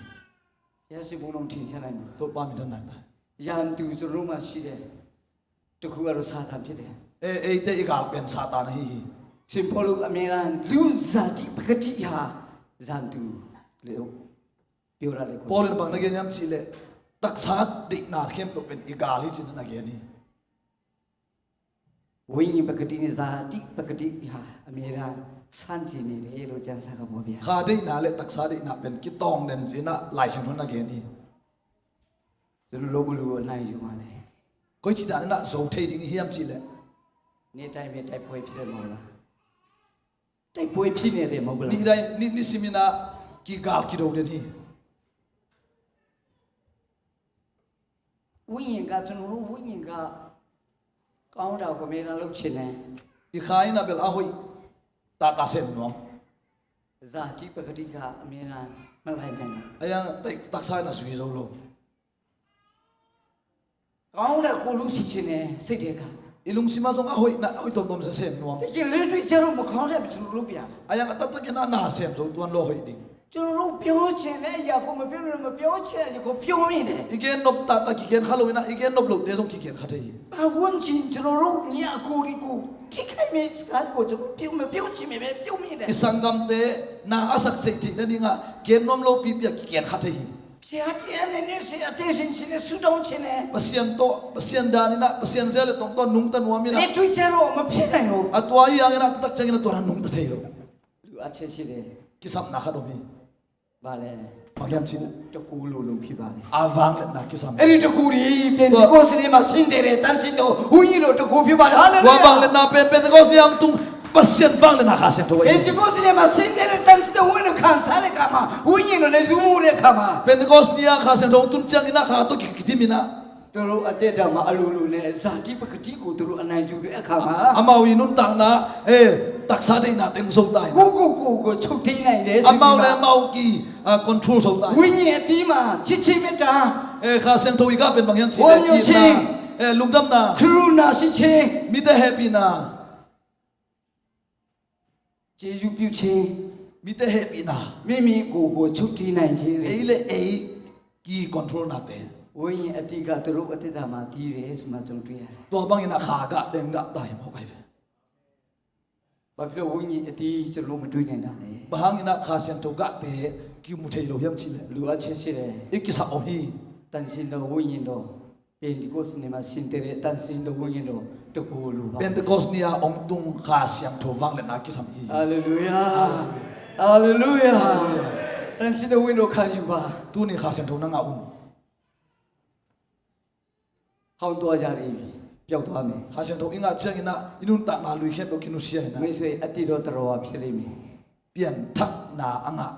ဘုရားရှင် ဘုန်းတော်ကို ထင်ရှားနိုင်တယ်။ Topa minthang nai ta. ရန်သူ ကျွန်တော်တို့မှာရှိတယ်။ တစ်ခုကတော့ စာတန်ဖြစ်တယ်။ Eh, eite ii gal pen Satan ahi hi. ရှင်ပေါလုက အမြဲတမ်း လူဇာတိပကတိဟာ ရန်သူလို့ ပြောတာလေ။ Paul in bang na gen hiam cih leh, taksa deihna khempeuh pen ii gal hi, ci-in na gen hi. ဝိညာဉ်ပကတိနဲ့ ဇာတိပကတိဟာ အမြဲတမ်း ဆန့်ကျင်နေတယ်လို့ ကျမ်းစာက ဖော်ပြ။ Kha deihna leh taksa deihna pen kitawng den, ci-in ah Lai Siangtho in na gen hi. ကျွန်တော်တို့ ဘယ်လို အနိုင်ယူမှာလဲ။ Koici dan in ah zo thei ding i hiam cih leh, နေ့တိုင်းပဲ တိုက်ပွဲဖြစ်တယ် မဟုတ်လား။ တိုက်ပွဲဖြစ်နေတယ် မဟုတ်လား။ Ni dai, ni, nisim in ah kigal kido den hi. ဝိညာဉ်က ကျွန်တော်တို့ ဝိညာဉ်က ကောင်းတာကို အမြဲတမ်း လုပ်ချင်တယ်။ I kha in ah bel a hoih tahtah sem nuam. ဇာတိပကတိက အမြဲတမ်း မလိုက်နိုင်ဘူး။ Ahi hang tak, taksa in ah zui zo lo. ကောင်းတာကို လုပ်ချင်တယ် စိတ်ထဲက။ I lungsim ah zong a hoihna, a hoih tuamtuam sem nuam. တကယ်လက်တွေ့ကျတော့ မကောင်းတဲ့ ဘယ်သူလုပ်ပြလဲ။ Ahi hang a taktak in ah na sem zo tuan lo, hoih ding. ကျွန်တော်တို့ ပြောချင်တဲ့အရာကို မပြောလို့ မပြောချင်တဲ့အရာကို ပြောမိတယ်။ I gen nop tahtah kigen kha lo in ah, i gen nop lote zong kigen kha thei hi. ပတ်ဝန်းကျင် ကျွန်တော်တို့ ညီအစ်ကိုတွေကို ထိခိုက်မယ့်စကားကို ကျွန်တော် ပြော မပြောချင်ပေမဲ့ ပြောမိတယ်။ I sanggamte na a sak theih theihna dingah gen nuam lopipi ah kigen kha thei hi. ဘုရားတရားနဲ့ နေ့စဉ်အသက်ရှင်ခြင်းနဲ့ ဆုတောင်းခြင်းနဲ့ Pasian tawh, Pasian dan in ah, Pasian zia le tawng tawh nungta nuam in ah, လက်တွေ့ကျတော့ မဖြစ်နိုင်ဘူး။ A tua ahi hangin ah, taktak ciangin ah tua na nungta thei lo. လိုအပ်ချက်ရှိတယ်။ Kisapna khat om hi. ဘာလဲ။ Bang hiam cih leh, တကူလိုလိုဖြစ်ပါတယ်။ A vangliatna kisam. အဲ့ဒီတကူသည် ပင်တေးကိုစ့နေ့မှာ ဆင်းသက်တဲ့ သန့်ရှင်းသောဝိညာဉ်တော်တကူဖြစ်ပါတယ်။ Hallelujah. Tua vangliatna pen Pentecost ni a hong tung Pasian vangliatna Kha Siangtho ahi. ပင်တေးကိုစ့နေ့မှာ ဆင်းသက်တဲ့ သန့်ရှင်းသောဝိညာဉ်တော် ခံစားတဲ့အခါမှာ ဝိညာဉ်တော်နဲ့ ယုံမှုတဲ့အခါမှာ Pentecost ni a Kha Siangtho hong tun ciangin ah, Kha tawh ki, kidim in ah, သူတို့အသက်တာမှာ အလိုလိုနဲ့ ဇာတိပကတိကို သူတို့ အနိုင်ယူတဲ့အခါမှာ Amau i nuntakna, eh, taksa deihna teng zo ta hi na. ကိုယ့်ကိုယ်ကိုယ်ကို ချုပ်တည်းနိုင်တယ်ဆိုပြီးမှ Amau le amau ki, ah, control zo ta hi. ဝိညာဉ်အသီးမှာ ချစ်ခြင်းမေတ္တာ Eh, Kha Siangtho i gah pen bang hiam cih leh, ဝမ်းမြောက်ခြင်း itna, eh, lungdamna, ကရုဏာရှိခြင်း mite hehpihna, ကျေးဇူးပြုခြင်း mite hehpihna, မိမိကိုယ်ကို ချုပ်တည်းနိုင်ခြင်း ei le ei ki control nate. ဝိညာဉ်အသီးက သူတို့အသက်တာမှာ သီးတယ်ဆိုမှ ကျွန်တော်တွေ့ရတယ်။ Tua bangin a Kha gah teng gah ta hi mawk ahi ve. ဘာဖြစ်လို့ ဝိညာဉ်အသီး ကျွန်တော်တို့ မတွေ့နိုင်တာလဲ။ Bang hangin a Kha Siangtho gahte kimu thei lo hiam cih leh, လိုအပ်ချက်ရှိတယ်။ I kisap om hi. သန့်ရှင်းသောဝိညာဉ်တော် Pentecost နေ့မှာ ဆင်းသက်တဲ့ သန့်ရှင်းသောဝိညာဉ်တော် တစ်ကိုယ်လိုပါ။ Pentecost ni-a hong tung Kha Siangtho vangliatna kisam hi. Hallelujah. Hallelujah. သန့်ရှင်းသောဝိညာဉ်တော် ခံယူပါ။ Tuni Kha Siangtho na ngah un. ဟောင်းသွားကြလိမ့်မည်။ ပျောက်သွားမယ်။ Kha Siangtho i ngah ciangin ah, i nuntakna lui khempeuh kinusia hi na. မိတ်ဆွေ အသစ်သောသတ္တဝါ ဖြစ်လိမ့်မယ်။ Pianthakna a ngah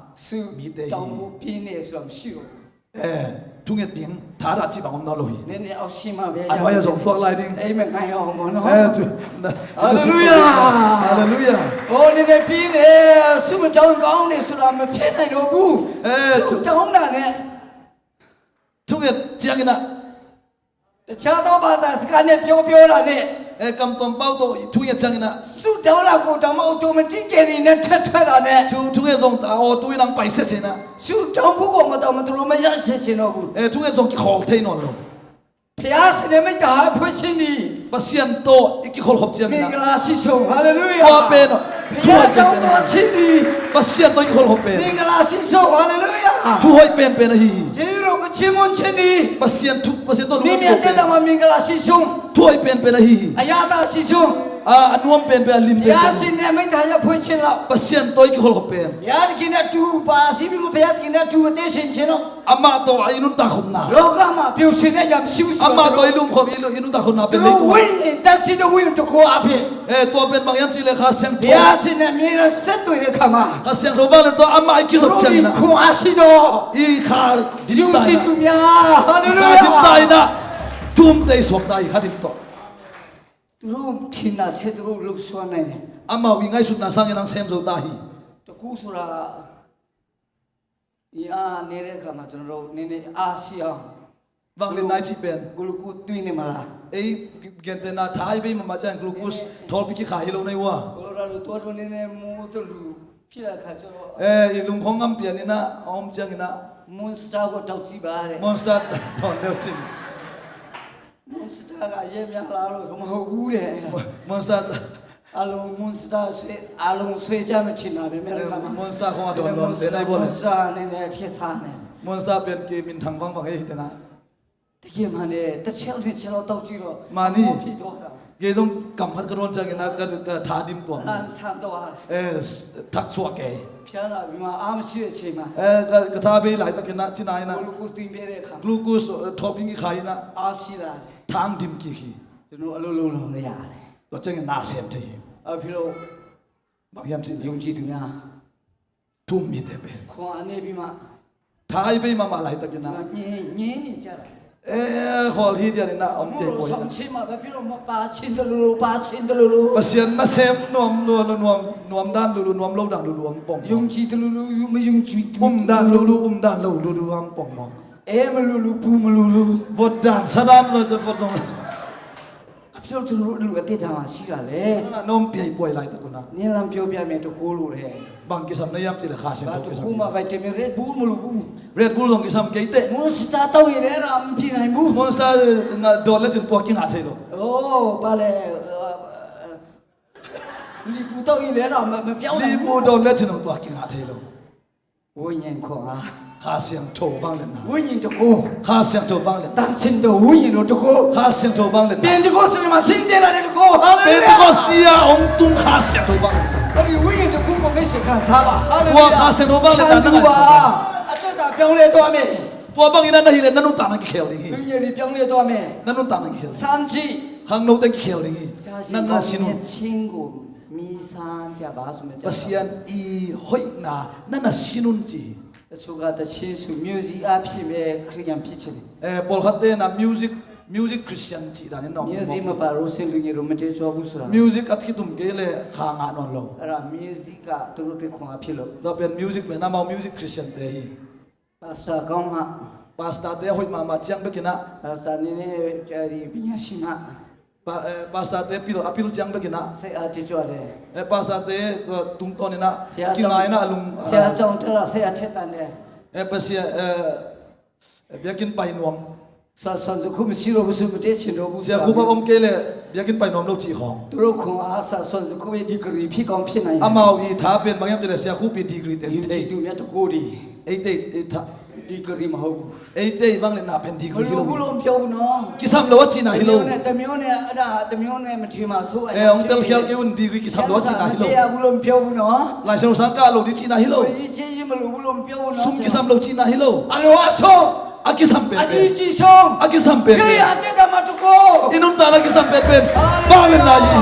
mite hi. ဆုတောင်းဖို့ ပြင်းနေဆိုတာ မရှိတော့ဘူး။ Eh, thunget ding thadah cih bang om nawn lo hi. နည်းနည်း အောက်ဆင်းမှပဲ A nuai-ah zong tuak lai ding. အဲ့မှာ ငိုက်အောင်ပေါ့နော်။ Eh, tu-, na, Hallelujah. Hallelujah. အိုး နည်းနည်း ပြင်းနေ ဆုမတောင်းကောင်းနေဆိုတာ မဖြစ်နိုင်တော့ဘူး။ Eh, ဆုတောင်းတာနဲ့ Thunget ciangin ah, တခြားသောဘာသာစကားနဲ့ ပြောပြောတာနဲ့ Eh, kam tuam pau tawh thunget ciangin ah, ဆုတောင်းတာကိုတောင်မှ automatically နဲ့ ထွက်ထွက်တာနဲ့ thu-, thunget zong ta aw tu-in ang pai sese na. ဆုတောင်းဖို့ကိုမတောင်းမသူတို့ မရရှိချင်တော့ဘူး။ Eh, thunget zong kikhawl thei nawn lo. ဘုရားရှင်နဲ့ မိတ်္တဟာ ဖွဲ့ခြင်းသည် Pasian tawh i kikholhkhop ciangin ah, မင်္ဂလာရှိဆုံး။ Hallelujah. Tua pen, ဘုရားကျောင်းသွားခြင်းသည် Pasian tawh i kikholhkhop pen, မင်္ဂလာရှိဆုံး။ Hallelujah. Thu hoih penpen ahi hi. ကျေးဇူးတော်ကို ချီးမွမ်းခြင်းသည် Pasian thu, Pasian tawh မိမိအသက်တာမှာ မင်္ဂလာရှိဆုံး။ Thu hoih penpen ahi hi. အရသာရှိဆုံး။ A, a nuam penpen, a lim penpen. ဘုရားရှင်နဲ့ မိတ်္တဟာ ဖွဲ့ခြင်းလောက် Pasian tawh i kikholhkhop pen. ဘုရားသခင်နဲ့ အတူပါစီပြီး ဘုရားသခင်နဲ့ အတူ အသက်ရှင်ခြင်းလောက် Amah tawh i nuntakkhopna, လောကမှာ ပျော်ရွှင်တဲ့အရာ မရှိဘူးဆိုတာ Amah tawh i lumkhop, i lu-, i nuntakkhopna pen သူတို့ leitungah ဝိညာဉ် သန့်ရှင်းသောဝိညာဉ်တစ်ကိုယ်အားဖြင့် Eh, tua pen bang hiam cih leh Kha Siangtho, ဘုရားရှင်နဲ့ အမြဲတမ်း ဆက်သွယ်တဲ့အခါမှာ Kha Siangtho vangliatna tawh amah i kizop ciangin ah, သူတို့သည် ခွန်အားရှိသော i kha dim ta in ah, ယုံကြည်သူများ။ Hallelujah. Kha dim ta in ah, thumte i suak ta hi, kha dim tawh. သူတို့ထင်တာထက် သူတို့လုပ်စွမ်းနိုင်တယ်။ Amau i ngaihsutna sangin ang sem zo ta hi. တစ်ခုဆိုတာ ဒီအားနည်းတဲ့အခါမှာ ကျွန်တော်တို့နည်းနည်းအားရှိအောင် Vangliatna i cih pen, glucose သွင်းနေမလား။ Ei, gentehna tha i bei mahmah ciangin glucose, eh, thawlpi kikha hi lo na hi ua. ကိုလိုရာဒိုသွားတော့ နည်းနည်း မိုးတလူဖြစ်တဲ့အခါကျတော့ Eh, i lung khawng ngam pian in ah, a om ciangin ah, Monster ကို တောက်ကြည့်ပါတဲ့။ Monster dawn le uh cin. Monster က အရက်များလားလို့ဆို မဟုတ်ဘူးတဲ့။ Mo-, Monster အလုံး Monster ဆွဲ အလုံးဆွဲကြမယ်ထင်တာပဲ အမေရိကမှာ။ Monster က အတော်တော် Monster နဲ့ အထက်စားနေတယ်။ Monster ပြန်က minthang vangvang ei hi tena. တကယ်မှန်တယ်။ တစ်ချက်နှစ်ချက်လောက် တောက်ကြည့်တော့ Mani, အမောဖြေသွားတာ။ Kei zong kam khat ka dawn ciangin ah, ka, ka tha dim tuam. လမ်းဆန်သွားတယ်။ Eh, s-, thak suak kei. ဖျားလာပြီးမှ အားမရှိတဲ့အချိန်မှာ Eh, ka, ka tha bei laitakin ah, cina in ah, glucose သွင်းပေးတဲ့အခါ glucose, eh, thawlpi kikha in ah, အားရှိလာတယ်။ Tha ang dim kik hi. ကျွန်တော် အလုပ်လုပ်လို့မရဘူး။ Tua ciangin na sem thei hi. ဘာဖြစ်လို့ Bang hiam cih leh ယုံကြည်သူများ thu um mite pen, ခွန်အားနည်းပြီးမှ Tha i bei mahmah laitakin ah, ငြင်း ငြင်းနေကြတာ။ Eh, khawl hi tian in ah, a om kei poi. ဆောင်ခြင်းမှာ ဘာဖြစ်လို့ မပါချင်သလိုလို ပါချင်သလိုလို Pasian na sem nuam, nuam, nuam, nuam dan lulu, nuam lo dan lulu a om pong. ယုံကြည်သလိုလို မယုံကြည် Um dan lulu, um dan lo lulu a om pong mawk. အဲမလိုလို ပူမလိုလို Vot dan, sa dan, vot, vot zong. ဘာဖြစ်လို့ ကျွန်တော်တို့ အသက်တာမှာ ရှိတာလဲ။ Nong piai puai laitak un ah, နည်းလမ်းပြောပြမယ် တစ်ခုလို့တဲ့။ Bang kisam na hiam cih leh Kha Siangtho kisam. ဘာတစ်ခုမှ vitamin Red Bull မလိုဘူး။ Red Bull zong kisam kei teh. Monster တောက်ရင်လည်း အဲ့ဒါ မဖြစ်နိုင်ဘူး။ Monster, eh, na dawt lecin tua kingah thei lo. အိုး ဘာလဲ။ လီပူတောက်ရင်လည်း အဲ့ဒါ မပြောင်းနိုင်ဘူး။ Lipu dawt lecin zong tua kingah thei lo. ဝိညာဉ်ခွန်အား။ Kha Siangtho vangliatna. ဝိညာဉ်တစ်ကိုယ်။ Kha Siangtho vangliatna. သန့်ရှင်းသောဝိညာဉ်တော်တစ်ကိုယ်။ Kha Siangtho vangliatna. Pentecost နေ့မှာ ဆင်းသက်လာတဲ့တစ်ကိုယ်။ Hallelujah. Pentecost ni-a hong tung Kha Siangtho vangliatna. အဲ့ဒီဝိညာဉ်တစ်ကိုယ်ကို မိတ်ဆွေ ခံစားပါ။ Hallelujah. Tua Kha Siangtho vangliatna na ngaihsun. အသက်တာ ပြောင်းလဲသွားမယ်။ Tua bangin ah na hih leh na nuntakna kikhel ding hi. လူငယ်တွေ ပြောင်းလဲသွားမယ်။ Na nuntakna kikhel ding hi. စမ်းကြည့်။ Khangnote kikhel ding hi. ဘုရားရှင် ကောင်းမြတ်ခြင်းကို မြင်စားကြပါဆိုတဲ့ Pasian i hoihna na na sin un ci hi. တချို့က သီချင်းဆို music အားဖြင့်ပဲ ခရစ်ယာန်ဖြစ်ချင်တယ်။ Eh, pawlkhatte in ah music Music Christian cih dan in na om. မျိုးစေ့မပါလို့ ဆင်လူငယ်တို့ မတည်ကြဘူးဆိုတာ။ Music a kitum kei le kha ngah nawn lo. အဲ့ဒါ music ကသူတို့အတွက်ခွန်အားဖြစ်လို့။ Tua pen music pen amau music Christian te hi. Pastor ကောင်းမှ။ Pastor te a hoih mahmah ciang bekin ah. Pastor နည်းနည်း ဒီပညာရှိမှ။ Pa, eh, pastor te pil, a pil ciang bekin ah. စိတ်အားကြီးကြတယ်။ Eh, pastor te tua tungtawn in ah. ဘုရားကျောင်း kinga in ah a lung, ဘုရားကျောင်းတက်တာ စိတ်အားထက်သန်တယ်။ Eh, Pasian, eh, biakinn pai nuam. စာစွန့်စုခုမရှိတော့ဘူးဆို မတည်ချင်တော့ဘူး။ Sia Khup a om kei le biakinn pai nuam lo cih khawng. သူတို့ခွန်အား စာစွန့်စုခုရဲ့ degree ဖြစ်ကောင်းဖြစ်နိုင်တယ်။ Amau i tha pen bang hiam cih le Sia Khup i degree te hi thei. ယုံကြည်သူများတကိုးဒီ Eite i tha. Degree မဟုတ်ဘူး။ Eite i vangliatna pen degree hi lo. ဘုလို့ပြောဘူးနော်။ Kisam lo a cihna hi lo. တစ်မျိုးနဲ့ တစ်မျိုးနဲ့ အဲ့ဒါ တစ်မျိုးနဲ့ မထင်ပါဆို။ Eh, hong tel khial kei un, degree kisam lo a cihna hi lo. မတရားဘူးလို့ မပြောဘူးနော်။ Lai Siangtho sang kah lo ding cihna hi lo. ငွေကြေးမလိုဘူးလို့ မပြောဘူးနော်။ Sum kisam lo cihna hi lo. အလိုအဆုံး A kisam penpen. အရေးကြီးဆုံး A kisam penpen. ခရစ်ယာန်အသက်တာမှာတကူ I nuntakna a kisam penpen. Hallelujah. Vangliatna hi.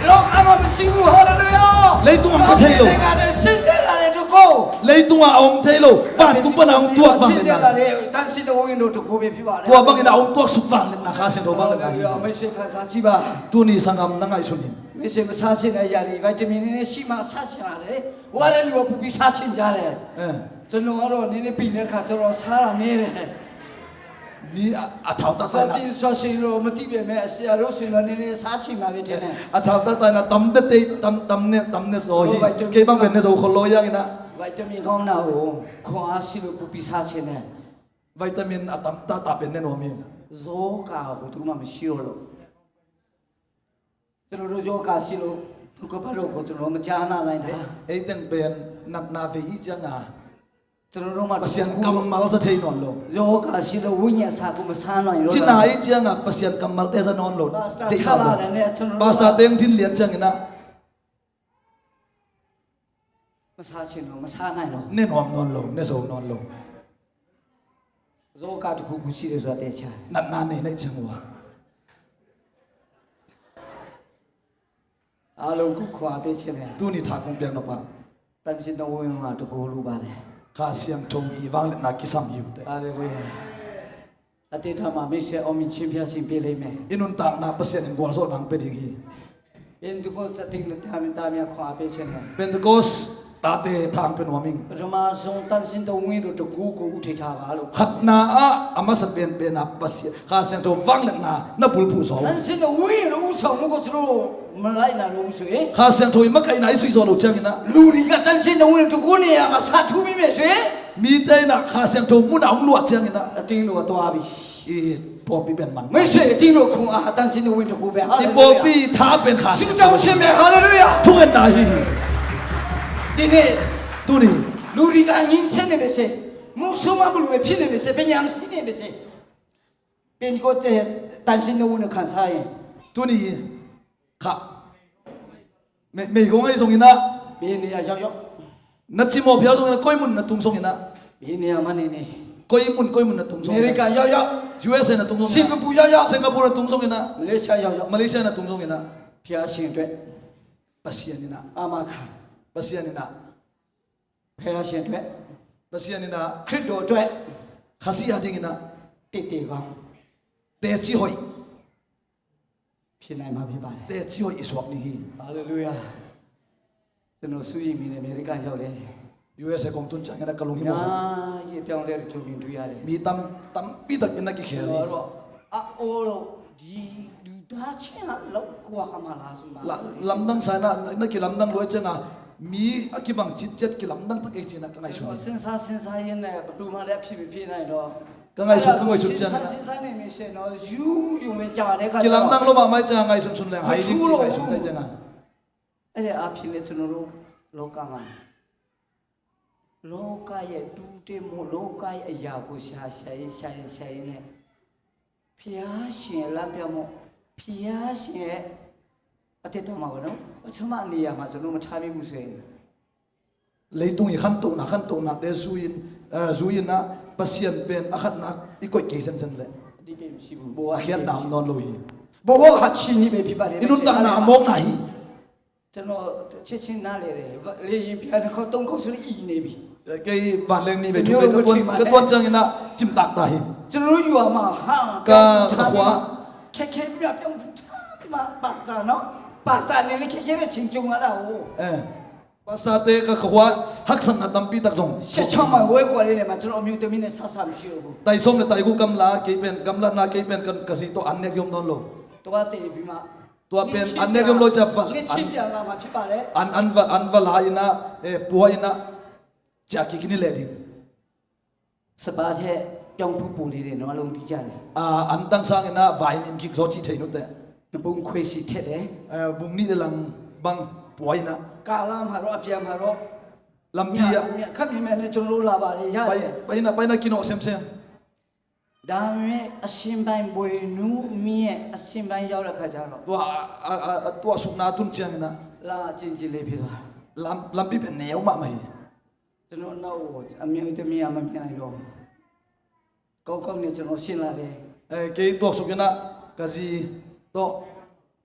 လောကမှာမရှိဘူး။ Hallelujah. Leitung ah om thei lo. နိုင်ငံနဲ့ စင်ကြယ်တာနဲ့တကူ Leitung ah a om thei lo. Vantung pan a hong tuak vangliatna. စင်ကြယ်တာနဲ့ တန်ဆင်းသောဝိညာဉ်တော်တကူပဲဖြစ်ပါတယ်။ Tua bangin a hong tuaksuk vangliatna, Kha Siangtho vangliatna hi. Hallelujah. မိတ်ဆွေခံစားကြည့်ပါ။ Tuni sanggam na ngaihsun in. မိတ်ဆွေ မစားချင်တဲ့အရာတွေ vitamin နည်းနည်းရှိမှ စားချင်တာလေ။ ဝါတဲ့လူက ပိုပြီးစားချင်ကြတယ်။ Eh. ကျွန်တော်ကတော့ နည်းနည်းပိန်တဲ့အခါကျတော့ စားတာနည်းတယ်။ Ni a, a thau tak tak na. ဆိုရှင်ဆိုရှင်တော့ မသိပေမဲ့ ဆရာတို့ဆိုရင်တော့ နည်းနည်းစားချင်ပါပဲထင်တယ်။ A thau tak tak na, tam de te, tam, tam ne, tam ne zo hi. Vitamin. Kei bang pen ne zo khol lo yang in ah. Vitamin ကောင်းတာကို ခွန်အားရှိလို့ ပိုပြီးစားချင်တယ်။ Vitamin a tam tak tak pen ne nuam hi. ရောဂါကို သူတို့မှမရှိတော့လို့ ကျွန်တော်တို့ရောဂါရှိလို့ သူကဘာလို့ကို ကျွန်တော်မကြားနာနိုင်တာ။ Ei teng pen natna ve i ciang a, ကျွန်တော်တို့မှာ Pasian kammal za thei nawn lo. ရောဂါရှိလို့ ဝိညာဉ်အစာကို မစားနိုင်တော့တာ။ Cihna i ciang a, Pasian kammalte za nawn lo. Pastor ချလာတယ်နဲ့ ကျွန်တော်တို့ Pastor te hong din lian ciangin ah. မစားချင်တော့ မစားနိုင်တော့။ Ne nuam nawn lo, ne zo nawn lo. ရောဂါတစ်ခုခုရှိတယ်ဆိုတာ သေချာတယ်။ Natna nei na hih ciang uh a, အားလုံးကို ခွန်အားပေးချင်တယ်။ Tuni thang kong piak nop a, တန်ဆင်းသောဝိညာဉ်တော် တကူလိုပါတယ်။ Kha Siangtho i vangliatna kisam hi uh teh. Hallelujah. အသစ်ထားမှာ မိတ်ဆွေ အောင်မြင်ခြင်း ဘုရားရှင်ပေးလိမ့်မယ်။ I nuntakna Pasian in gualzawhna hong pia ding hi. Pentecost အသင်းသားများ ခွန်အားပေးချင်တယ်။ Pentecost tate thang pia nuam ing. ပထမဆုံး တန်ဆင်းသောဝိညာဉ်တော် တကူကို ဦးထိပ်ထားပါလို့။ Khatna ah, a masa penpen ah Pasian, Kha Siangtho vangliatna na bulphuh zaw. တန်ဆင်းသောဝိညာဉ်တော် ဦးဆောင်မှုကို ကျွန်တော်တို့ မလိုက်နာလို့ဆိုရင် Kha Siangtho i makaihna i suihzawh loh ciangin ah, လူတွေက တန်ဆင်းသောဝိညာဉ်တော် တကူနေရာမှာ စထိုးမိမယ်ဆိုရင် mite in ah Kha Siangtho mun ah hong luah ciangin ah, အသင်းတော်က သွားပြီ။ I pawlpi pen man. မိတ်ဆွေ အသင်းတော်ခွန်အား တန်ဆင်းသောဝိညာဉ်တော်ကိုပဲ။ I pawlpi tha pen Kha Siangtho. ဆုတောင်းခြင်းပဲ။ Hallelujah. Thungetna hi hi. ဒီနေ့ Tuni လူတွေက ငြိမ်သက်နေပါစေ။ မုဆိုးမမှုန့်လိုပဲ ဖြစ်နေပါစေ။ ပညာမရှိနေပါစေ။ ပင်ကိုယ်တည်း တန်ဆင်းသောဝိညာဉ်ခံစားရင် Tuni kha. Mei, meigong ahi zongin ah. ဘယ်နေရာရောက်ရောက် Na cimawh phial zongin ah, koi mun na tung zongin ah. ဘယ်နေရာမှာနေနေ Koi mun, koi mun na tung zongin ah. အမေရိကန်ရောက်ရောက် USA na tung zongin ah. စင်ကာပူရောက်ရောက် Singapore na tung zongin ah. မလေးရှားရောက်ရောက် Malaysia na tung zongin ah. ဘုရားရှင်အတွက် Pasian in ah. အာမခံ Pasian in ah. ဘုရားရှင်အတွက် Pasian in ah. ခရစ်တော်အတွက် Khazih adingin ah. တည်တည်ကောင်း Teci hoih. ဖြစ်နိုင်မှာဖြစ်ပါတယ်။ Teci hoih i suak ding hi. Hallelujah. ကျွန်တော် စိုးရိမ်မိတယ်။ အမေရိကန်ရောက်တယ်။ USA kong tun ciangin ah ka lunghimawh. အများကြီး အပြောင်းအလဲတွေ ကြုံမြင်တွေ့ရတယ်။ Mi tam, tampi takin na kikhel hi. ကျွန်တော်ကတော့ အအိုးလို့ ဒီလူသားချင်းက လောက်ကွာမှာလားဆိုမှ Lamdang sa in ah, na kilamdang lua ciang a, mi a kibang citciat kilamdang tak ei ci-in ah ka ngaihsun hi. စဉ်းစား စဉ်းစားရင်းနဲ့ ဘယ်သူမှလည်း အဖြစ်မဖြစ်နိုင်တော့ Ka ngaihsun, ka ngaihsun ciang. စဉ်းစား စဉ်းစားနေမယ်ဆိုရင်တော့ ယူယူမယ် ကြာတဲ့အခါကျတော့ Kilamdang lo mahmah ciang a ngaihsun sun leng hai ding ci ngaihsun kai ciang a. အဲ့ဒါအဖြစ်နဲ့ ကျွန်တော်တို့ လောကမှာ လောကရဲ့ တိုးတက်မှု လောကရဲ့ အရာကို ရှာ ရှာရင်း ရှာရင်း ရှာရင်းနဲ့ ဘုရားရှင်ရဲ့ လမ်းပြမှု ဘုရားရှင်ရဲ့ အသက်တာမှာပေါ့နော် ပထမနေရာမှာ ကျွန်တော် မထားမိဘူးဆိုရင် Leitung i khantohna, khantohnate zui-in, eh, zui-in ah Pasian pen a khatna i koih kei zenzen leh အဓိပ္ပာယ်မရှိဘူး။ ဘဝ a khiatna om nawn lo hi. ဘဝက ချီးနှီးပဲ ဖြစ်ပါတယ်။ I nuntakna a mawkna hi. ကျွန်တော် ချက်ချင်းနားလည်တယ်။ လေယာဉ်ပျံနှစ်ခေါက်သုံးခေါက်ဆိုရင် အီနေပြီ။ Kei vanleng ni ve thu kei ka tuan, ka tuan ciangin ah cimtak ta hi. ကျွန်တော်တို့ရွာမှာဟာ က ပြောင်းထူးထား က ခွာ ခက်ခဲပြီးတော့ ပြောင်းထူးထားပြီးမှ ပါစတာနော် ပါစတာအနေနဲ့ ခက်ခဲတဲ့အချိန်ကြုံရတာကို အဲ ပါစတာ te ka khua haksatna tampi tak zong ရှစ်ချောင်းမှာ ဝဲကွာလေးနဲ့မှာ ကျွန်တော်အမျိုးသမီးနဲ့ ဆက်ဆံမရှိတော့ဘူး Tai sawm le tai guk gamla kei pen, gamlatna kei pen ka, ka zi tawh an nek yom nawn lo. သွားတည်ပြီးမှ Tua pen an nek yom lo cia val နှစ်ချင်းပြန်လာမှာဖြစ်ပါတယ် an, an va, an va la in ah, eh, pua in ah, cia kik in i leh ding. စပါးထက် ပြောင်းဖူးပိုလေးတယ်နော် အလုံးတိကျတယ် Ah, an tang sangin ah vai mim kik zaw cih thei nute. နှစ်ပုံခွဲစီထက်တယ် Eh, bung nih le lang bang pua in ah. ကာလမှာတော့ အပြန်မှာတော့ Lampi ah မြတ်မြတ်ခပ်မြင်မြတ်နဲ့ ကျွန်တော်တို့လာပါတယ်ရတယ် Pai, pai in ah, pai in ah kinawh semsem. ဒါပေမဲ့ အရှင်းပိုင်း ဘွေနူးမီးရဲ့ အရှင်းပိုင်းရောက်တဲ့ခါကျတော့ Tua, a, a, a, a tuahsukna tun ciangin ah လာကျဉ်ကျဉ်လေးဖြစ်သွား lam, lampi pen neu mahmah hi. ကျွန်တော်နောက်ကို အမျိုးသမီးက မမြင်နိုင်တော့ဘူး ကောင်းကောင်းနဲ့ ကျွန်တော်ရှင်းလာတယ် Eh, kei tuaksuk in ah ka zi tawh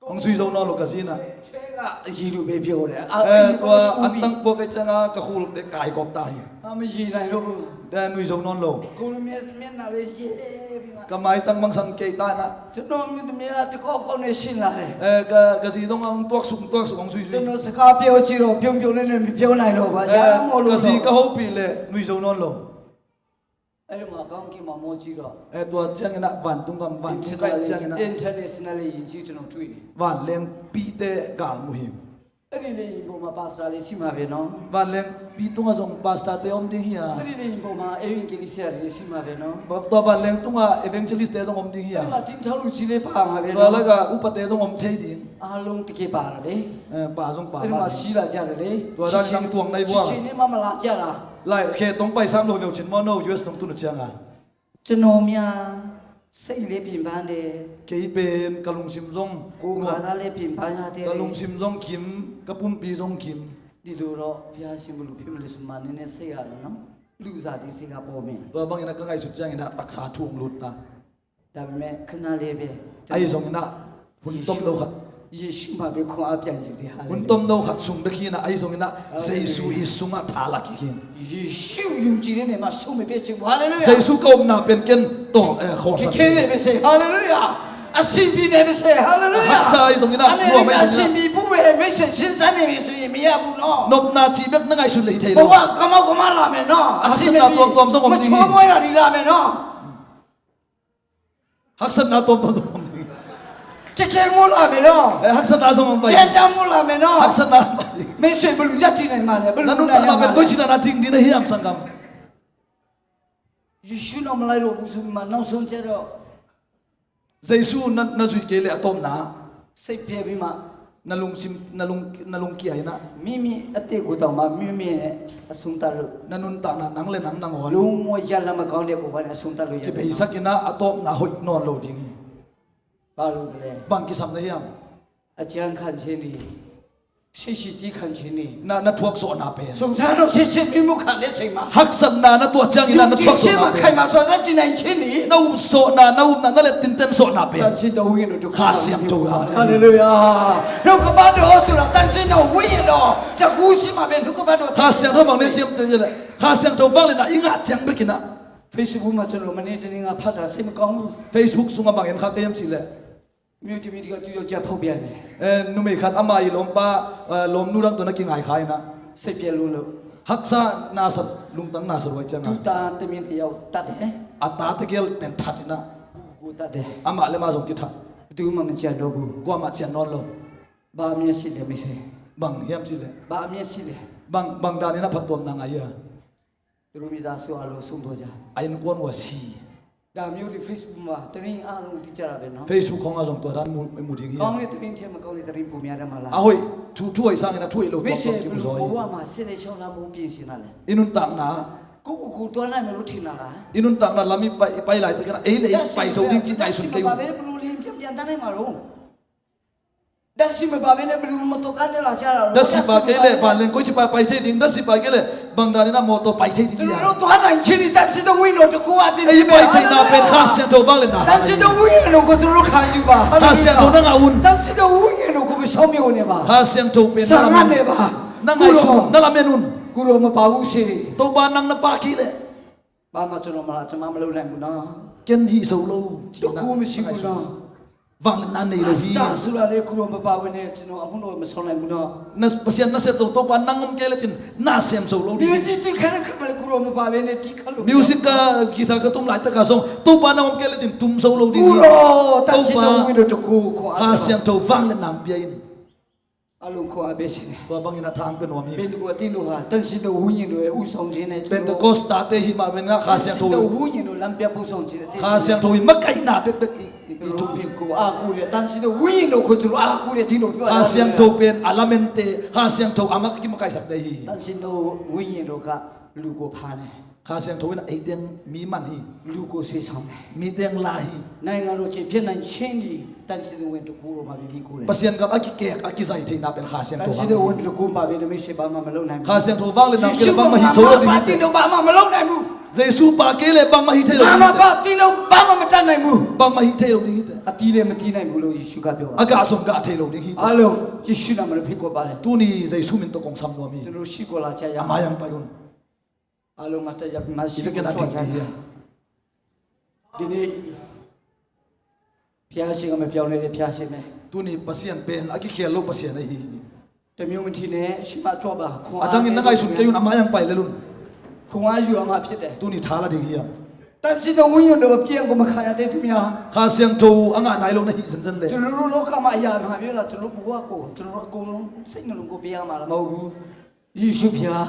hong zui zo nawn lo ka zi in ah. ချွဲကအရည်လို့ပဲပြောတယ်။ အဲ အဲ သူက သူက အတန်းပေါ်ကကျန်က ကခုလ်တဲ့ ကိုင်ကောက်တားဟို အမရည်နိုင်တော့ဘူး။ ဒါနွေစုံနွန်လို့ ကိုလိုမျက်မျက်နှာလေးရေပြီးမှ ကမိုင်းတန်းမန်းဆန်ကဲတားနာ ကျွန်တော်မျိုးသမီးက တကောက်ကောက်နဲ့ရှင်းလာတယ်။ အဲ က ကစီဆုံးအောင်တွက်စုံတွက်စုံအောင်ဆွေဆွေ ကျွန်တော်စကားပြောကြည့်တော့ ပြုံးပြုံးလေးနဲ့ မပြောနိုင်တော့ပါ။ အဲ ရမ်းမို့လို့ ကစီကဟုတ်ပြီလေ နွေစုံနွန်လို့ အဲ့ဒီမှာ ကောင်းကင်မှာ မော်ကြည့်တော့ အဲ သွားကျန်ကန ဗန်တုံးကမ် ဗန်တုံးကမ် ကျန်ကန internationally ယဉ်ကျေးကျွန်တော်တွေ့တယ်။ ဗန်လင်းပီးတဲ့ဂါမူဟိမ် အဲ့ဒီလေယာဉ်ပေါ်မှာ ပါစတာလေး ရှိမှာပဲနော်။ ဗန်လင်းပီးတုံးကဇုံ ပါစတာတဲအုံးဒင်းဟိယာ အဲ့ဒီလေယာဉ်ပေါ်မှာ evangelist လေး ရှိမှာပဲနော်။ သွားဗန်လင်းတုံးက evangelist တဲအုံးဒင်းဟိယာ အဲ့ဒီမှာ တင်းထောက်လူကြီးလေး ပါမှာပဲနော်။ သွားလက်က ဥပတဲအုံးထဲဒင်း အားလုံးတကယ်ပါတာလေ။ အဲ ပါဆုံးပါ အဲ့ဒီမှာ ရှိလာကြတယ်လေ။ သွားဒါနန်းတွင်းနိုင်ဘွား ချစ်ချစ်ချင်းနဲ့မှ မလာကြတာ လိုက်ခဲတုံးပိုင်စမ်းလို့ ပြောချင်မနော် US တုံးတုံးချင်ငါ ကျွန်တော်များ စိတ်လည်းပင်ပန်းတယ်။ ကဲပင်ကလုံစင်စုံ ကိုယ်ခံစားလည်းပင်ပန်းရတယ်။ ကလုံစင်စုံခင် ကပုမ်ပီစုံခင် ဒီလိုတော့ ဘုရားရှင် ဘယ်လိုဖြစ်မလဲဆိုမှ နည်းနည်းစိတ်ရတယ်နော်။ လူစားဒီစိတ်ကပေါ်မယ်။ သွားဘင်းကနကငါ့စုချင်ကန တက္ကသ ထုံးလို့တာ ဒါပေမဲ့ ခဏလေးပဲ။ အဲ့ဒီစုံကန Hun tom no khat. ယေရှုမှာပဲ ခွန်အားပြန်ယူတယ်။ ဟာလေလုယာ။ Hun tom no khat sung bek hi na, ahi zongin ah, ဟာလေလုယာ။ Jesu i sungah tha lak kik hi. ယေရှုယုံကြည်တဲ့နေရာမှာ ဆုံးမပြတ်ခြင်း။ ဟာလေလုယာ။ Jesu ka omna pen ken tawh, eh, khawlsak. ခက်ခဲနေပါစေ။ ဟာလေလုယာ။ အဆင်ပြေနေပါစေ။ ဟာလေလုယာ။ Haksa ahi zongin ah, အမေရိက အဆင်ပြေဖို့ပဲ မိတ်ဆွေ စဉ်းစားနေပြီဆိုရင် မရဘူးနော်။ Nopna cih bek na ngaihsut leh hi thei lo. ဘဝကမောက်ကမလာမယ်နော်။ အဆင်မပြေ haksatna tuamtuam zong om ding hi. မချောမွေ့တာတွေလာမယ်နော်။ Haksatna tuamtuam zong om ding. ခက်ခဲမှုလာမယ်နော်။ Eh, haksatna zong om pai. ကြမ်းတမ်းမှုလာမယ်နော်။ Haksatna om pai. မိတ်ဆွေ ဘယ်လိုရပ်တည်နိုင်မှာလဲ။ ဘယ်လို na nuntakna pen koi cih na na ding ding na hiam sanggam. ယေရှုနောက်မလိုက်တော့ဘူးဆိုပြီးမှ နောက်ဆုံးကျတော့ Jesu na, na zui kei leh a tawpna. စိတ်ပျက်ပြီးမှ Na lungsim, na lung, na lungkia in ah. မိမိအသက်ကိုတောင်မှ မိမိနဲ့ အဆုံးသတ်လို့ Na nuntakna nang le nang nangawn လုံးဝရလဒ်မကောင်းတဲ့ဘဝနဲ့ အဆုံးသတ်လို့ရတယ်နော်။ Kibeisak in ah, a tawpna hoih nawn lo ding hi. ဘာလို့လဲ။ Bang kisam na hiam. အကြမ်းခံခြင်းတွေ စိတ်ရှည်သည်းခံခြင်းတွေ Na, na thuak zawhna pen. စုံစမ်းလို့ စိတ်ရှည် မိမှုခံတဲ့အချိန်မှာ Haksatna na tuah ciangin ah, na thuak zawhna pen. ယုံကြည်ခြင်းမှာ ခိုင်မာစွာရပ်တည်နိုင်ခြင်းတွေ Na up zawhna, na upna, na let tinten zawhna pen. သန့်ရှင်းသောဝိညာဉ်တော်တစ်ခု Kha Siangtho la. ဟာလေလုယာ။ နှုတ်ကပတ်တော်ဆိုတာ သန့်ရှင်းသောဝိညာဉ်တော်တစ်ခုရှိမှပဲ နှုတ်ကပတ်တော် Kha Siangtho bang ne ciam te le. Kha Siangtho vang le na i ngah ciang bek in ah. Facebook မှာ ကျွန်တော် မနေ့တနင်္ဂနွေက ဖတ်တာ စိတ်မကောင်းဘူး။ Facebook sungah bang en kha ka hiam cih leh. မျိုးသမီးတစ်ယောက် သူ့ယောက်ျားဖောက်ပြန်တယ်။ Eh, numei khat ama i lawmpa, eh, lawmnu dang tawh na kingai kha in ah. စိတ်ပျက်လို့လို့ Haksa na sa, lungtang na sa ruai ciangin ah. သူ့သားသမီးနှစ်ယောက်သတ်တယ်။ A ta tegel pen that in ah. ကိုယ့်ကိုယ်သတ်တယ်။ Amah le amah zong kithat. ဘယ်သူမှမကျန်တော့ဘူး။ Kuamah cian nawn lo. ဘာအမျက်ရှိလဲ မိတ်ဆွေ။ Bang hiam cih leh. ဘာအမျက်ရှိလဲ။ Bang, bang dan in ah phattuamna ngah hiam. သူတို့မိသားစုအားလုံး ဆုံးသွားကြတယ်။ A innkuan uh a si. ဒါမျိုးတွေ Facebook မှာ သတင်းအားလုံး သိကြတာပဲနော်။ Facebook khawng ah zong tua dan mu, mu ding hi. ကောင်းတဲ့သတင်းထက် မကောင်းတဲ့သတင်း ပိုများတယ်မလား။ A hoih, thu, thu hoih sangin a thu hoih lo tuamtuam kimu zaw hi. မိတ်ဆွေ ဘယ်လိုဘဝမှာ ဆက်လက်လျှောက်လှမ်းဖို့ ပြင်ဆင်တာလဲ။ I nuntakna. ကိုယ့်ကိုယ်ကိုယ် သွားနိုင်မယ်လို့ ထင်တာလား။ I nuntakna lam i pai, i pai laitakin ah, ei le ei pai zo ding cih ngaihsun kei uh. ဘယ်လိုလဲ ပြန်ပြန်တတ်နိုင်မှာတော့။ ဓာတ်ဆီမပါဘဲနဲ့ ဘယ်လို မော်တော်ကားနဲ့ လာကြတာလဲ။ Dasi pa kei leh vanleng koi ci pa pai thei ding, dasi pa kei leh bang dan in ah mawtaw pai thei ding. ကျွန်တော်တို့ သွားနိုင်ခြင်းသည် သန့်ရှင်းသောဝိညာဉ်တော်တစ်ခုအပြင် Ei pai theihna pen Kha Siangtho vang le na. သန့်ရှင်းသောဝိညာဉ်တော်ကို ကျွန်တော်တို့ ခံယူပါ။ Kha Siangtho na ngah un. သန့်ရှင်းသောဝိညာဉ်တော်ကို မဆွေးနွေးပါ။ Kha Siangtho pen na lamen un. ဆာငတ်နေပါ။ Na ngaihsun un, na lamen un. ကိုယ်တော်မပါဘူးဆိုရင် Topa nang na pa kei leh, ဘာမှကျွန်တော်မလာ၊ ကျွန်မမလုပ်နိုင်ဘူးနော်။ Ken hih zo lo, ci-in ah, တကူမရှိဘူးနော်။ Vangliatna nei lo hi. အစတဆိုတာလေ၊ ကိုယ်တော်မပါဘဲနဲ့ ကျွန်တော်အမှုတော်မဆောင်နိုင်ဘူးနော်။ Na, Pasian nasep zo, Topa nang om kei lecin na sem zo lo ding hi. Music တီးခါတဲ့ခါမှာလည်း ကိုယ်တော်မပါဘဲနဲ့ တီးခါလို့ Music ka, guitar ka tum laitak a zong Topa nang om kei lecin tum zo lo ding hi. ကိုယ်တော်၊ တန်ဆင်းသောဝိညာဉ်တော်တကူ၊ ခွန်အားပေးပါ။ Kha Siangtho vangliatna hong pia in. အားလုံးခွန်အားပေးခြင်းနဲ့ Tua bangin ah tha hong pia nuam hi. ပင်တကူအသင်းတော်ဟာ တန်ဆင်းသောဝိညာဉ်တော်ရဲ့ဦးဆောင်ခြင်းနဲ့ ကျွန်တော် Pentecost tate hih mah bangin ah Kha Siangtho, တန်ဆင်းသောဝိညာဉ်တော်လမ်းပြပို့ဆောင်ခြင်းနဲ့ Kha Siangtho in makaihna bekbek i, i, i thum hi. ကိုယ်အားကိုးတဲ့ တန်ဆင်းသောဝိညာဉ်တော်ကို ကျွန်တော်အားကိုးတဲ့ သင်းတော်ဖြစ်ပါတယ်။ Kha Siangtho pen a lamente, Kha Siangtho amah kimakaihsak ding hi. တန်ဆင်းသောဝိညာဉ်တော်က လူကိုဖားတယ်။ Kha Siangtho in ah ei teng mi man hi. လူကိုဆွဲဆောင်တယ်။ Mi teng la hi. နိုင်ငံတော်ချစ်ဖြစ်နိုင်ခြင်းသည် တန်ဆင်းသောဝိညာဉ်တော်တကူတော်မှာပဲ မှီခိုတယ်။ Pasian gam a kikek, a kizai theihna pen Kha Siangtho တန်ဆင်းသောဝိညာဉ်တော်တကူမပါဘဲနဲ့ မိတ်ဆွေ ဘာမှမလုပ်နိုင်ဘူး။ Kha Siangtho vangliatna hong pia leh bangmah hih zo lo ding hi teh. ယေရှုမပါဘဲ သင်းတော်ဘာမှမလုပ်နိုင်ဘူး။ Jesu pa kei leh bangmah hih thei lo ding hi teh. မပါဘဲ သင်းတော်ဘာမှမတတ်နိုင်ဘူး။ Bangmah hih thei lo ding hi teh. အသီးလည်းမတည်နိုင်ဘူးလို့ ယေရှုကပြောပါတယ်။ A gah zong gah thei lo ding hi teh. အားလုံး ယေရှုနာမနဲ့ ဖိတ်ခေါ်ပါတယ်။ Tuni Jesu min tawh kong sam nuam hi. ကျွန်တော်တို့ ရှိခိုးလာကြရအောင်။ A mai-ah hong pai un. အားလုံး မတ်တရပ်၊ မတ်ရှိခိုးကြရအောင်။ Hi teh, ken a thim ding hi. ဒီနေ့ ဘုရားရှင်က မပြောင်းလဲတဲ့ ဘုရားရှင်ပဲ။ Tuni Pasian pen a kikhel lo Pasian ahi hi. တမျိုးမထင်နဲ့၊ ရှေ့မှာကြွပါ။ ခွန်အား A dangin na ngaihsun kei un, a mai-ah hong pai lel un. ခွန်အားယူရမှာဖြစ်တယ်။ Tuni tha la ding hi hang. တန်ဆင်းသောဝိညာဉ်တော် အပြည့်အစုံကို မခံရသေးသူများ။ Kha Siangtho a ngah nai lo na hih zenzen leh, ကျွန်တော်တို့လောကမှာ အရာမဟာမျိုးလား၊ ကျွန်တော်တို့ဘဝကို ကျွန်တော်တို့အကုန်လုံး စိတ်နှလုံးကို ပေးရမှာလား၊ မဟုတ်ဘူး။ ယေရှုဘုရား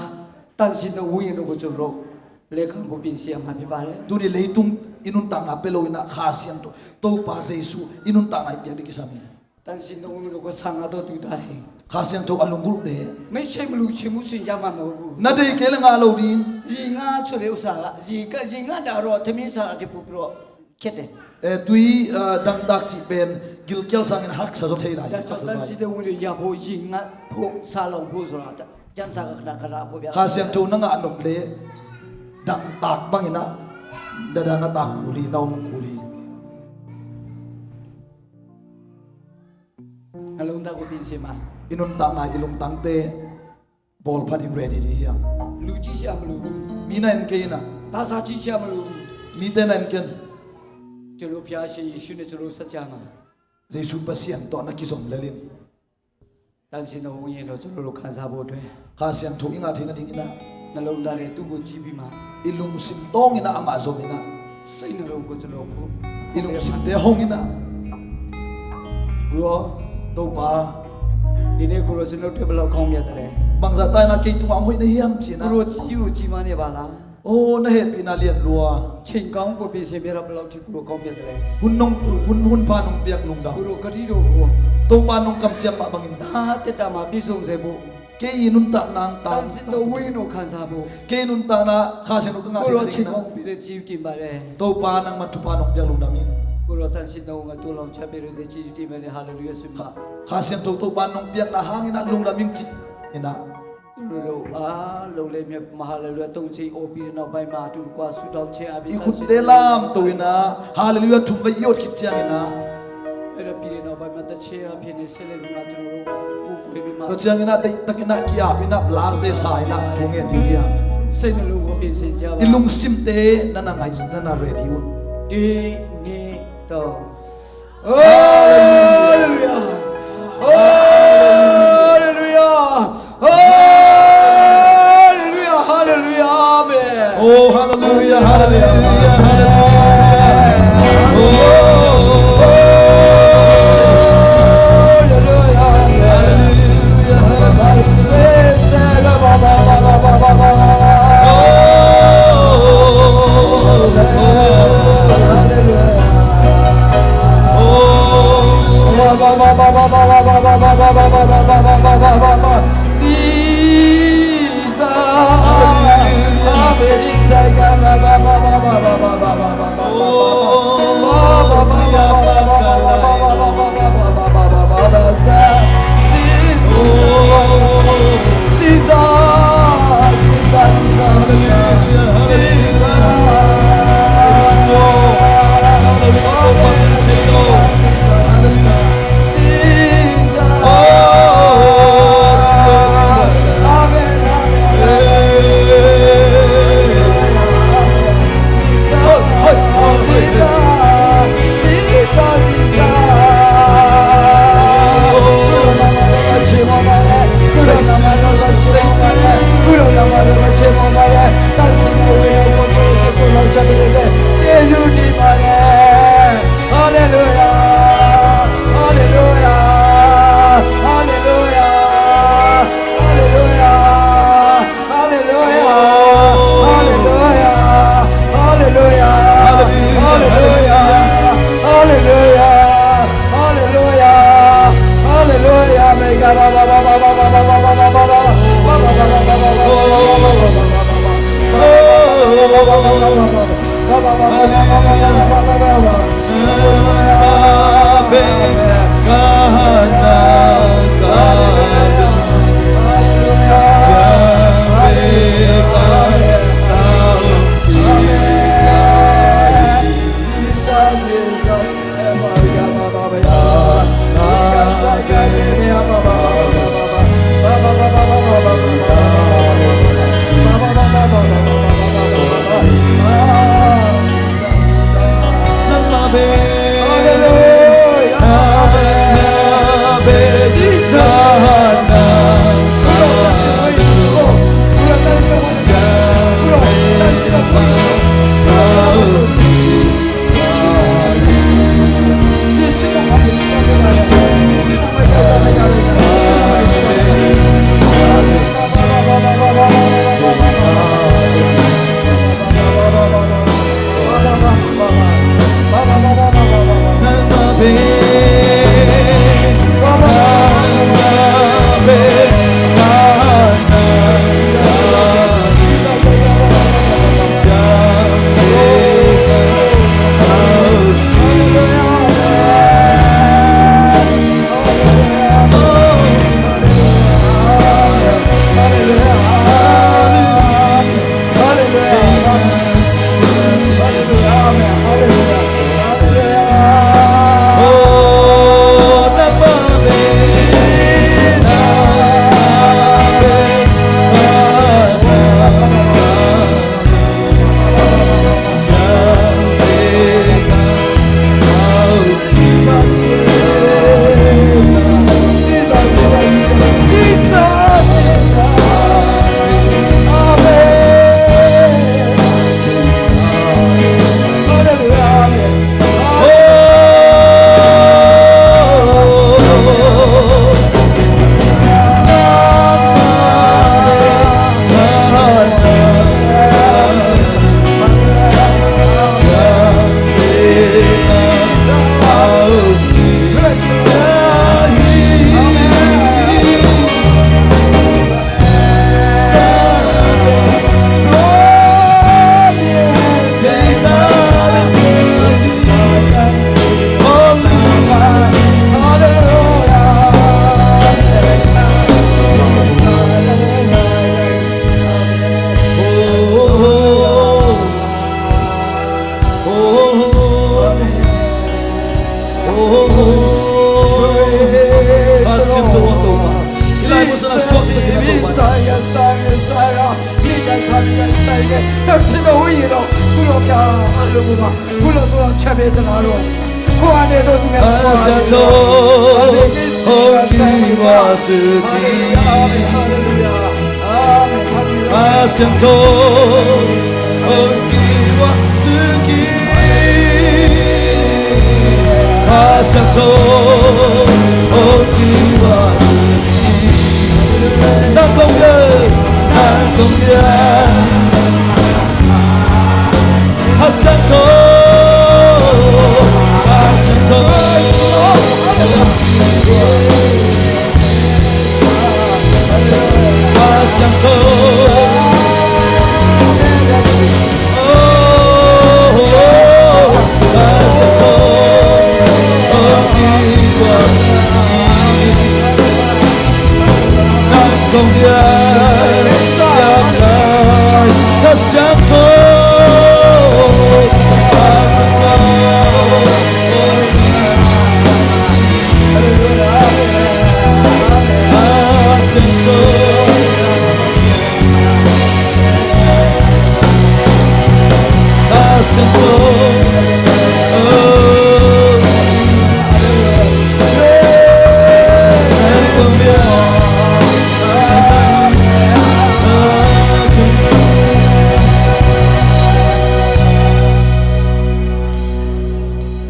တန်ဆင်းသောဝိညာဉ်တော်ကို ကျွန်တော်တို့ လက်ခံဖို့ ပြင်ဆင်ရမှာ ဖြစ်ပါတယ်။ Tuni leitung i nuntakna pia lo-in ah Kha Siangtho, Topa Jesu i nuntakna i piak ding kisam hi. တန်ဆင်းသောဝိညာဉ်တော်ကို ဆာင်ငါသောသူသားတွေ၊ Kha Siangtho a lunggulhte, မိတ်ဆွေ မလို့ချင်မှုရှင်ရမှာ မဟုတ်ဘူး။ Na deih kei leh ngah lo ding. ရေငတ်ဆိုတဲ့ဥစ္စာက ရေက- ရေငတ်တာတော့ ထမင်းစားတာထက်ပိုပြီးတော့ ခက်တယ်။ Eh, tui, ah, dangtak cih pen gilkial sangin haksa zaw thei lai hi. ဒါကြောင့် haksa zaw lai. တန်ဆင်းသောဝိညာဉ်ရဖို့၊ ရေငတ်ဖို့၊ ဆာင်ဖို့ဆိုတာ ကျမ်းစာက ခဏခဏဖော်ပြ Kha Siangtho na ngah nop leh dangtak bangin ah, dada na tak kul hi, na om kul hi. နှလုံးသားကို ပြင်ဆင်ပါ။ I nuntakna, i lungtangte bawlpha ding ready ding hi hang. လူကြည့်စရာမလိုဘူး။ Mi na en kei in ah. ဘာသာကြည့်စရာမလိုဘူး။ Mite na en kei in. ကျွန်တော်တို့ဘုရားရှင်ယေရှုနဲ့ ကျွန်တော်တို့စကြမှာ Jesu Pasian tawh na kizom lel in. တန်ဆင်းသောဝိညာဉ်တော် ကျွန်တော်တို့ခံစားဖို့အတွက် Kha Siangtho i ngah theih nadingin ah, နှလုံးသားထဲ သူ့ကိုကြည့်ပြီးမှ i lungsim tawngin ah amah zom in ah, စိတ်နှလုံးကို ကျွန်တော်ဖို့ i lungsimte hong in ah, ကိုယ်တော်၊ Topa, ဒီနေ့ ကိုယ်တော် ကျွန်တော်တို့အတွက် ဘယ်လောက်ကောင်းမြတ်သလဲ။ Bangzah ta in ah kei tungah hong hoih na hiam ci-in ah. ကိုယ်တော် ကြီးကို ကြီးမားနေပါလား။ Aw, na hehpihna lian lua. ချိန်ကောင်းကို ပြင်ဆင်ပေးတာ ဘယ်လောက်ထိ ကိုယ်တော် ကောင်းမြတ်သလဲ။ Hun nong, hun, hun pha nong piak lungdam. ကိုယ်တော် ဂတိတော်ကို Topa nong kamciam mah bangin, ငါ့အသက်တာမှာ ပြည့်စုံစေဖို့ kei i nuntakna hong tang, တန်ဆင်းသောဝိညာဉ်တော် ခံစားဖို့ kei i nuntakna Kha Siangtho ka ngah theih nadingin ah ကိုယ်တော် ချိန်ကောင်းပေးတဲ့ ကျေးဇူးတင်ပါတယ်။ Topa, nangmah thupha nong piak lungdam ing. ကိုယ်တော် တန်ဆင်းသောဝိညာဉ် သိုလှောင်ချပေးတဲ့ ကျေးဇူးတင်ပါတယ်။ Hallelujah ဆိုပြီးမှ Kha Siangtho Topa nong piakna hangin ah lungdam ing ci-in ah, ကျွန်တော်တို့အားလုံးလည်း မျက်မှောက် Hallelujah သုံးကြိမ် အော်ပြီးတဲ့နောက်ပိုင်းမှာ အတူတကွ ဆုတောင်းခြင်းအားဖြင့် i khutte lamto in ah Hallelujah thum va i awt khit ciangin ah, အဲ့ဒါပြီးတဲ့နောက်ပိုင်းမှာ သီချင်းအားဖြင့်နဲ့ ဆက်လက်ပြီးမှ ကျွန်တော်တို့ ကိုးကွယ်ပြီးမှ tua ciangin ah deihtakin ah ki-ap in ah, blarte sa in ah thu ngen ding hi hang. စိတ်နှလုံးကို ပြင်ဆင်ကြပါ။ I lungsimte na na ngai, na na ready un. ဒီနေ့တော့ Hallelujah. Hallelujah. Hallelujah. Hallelujah. Amen. Oh, hallelujah, hallelujah, hallelujah. Oh, hallelujah, hallelujah.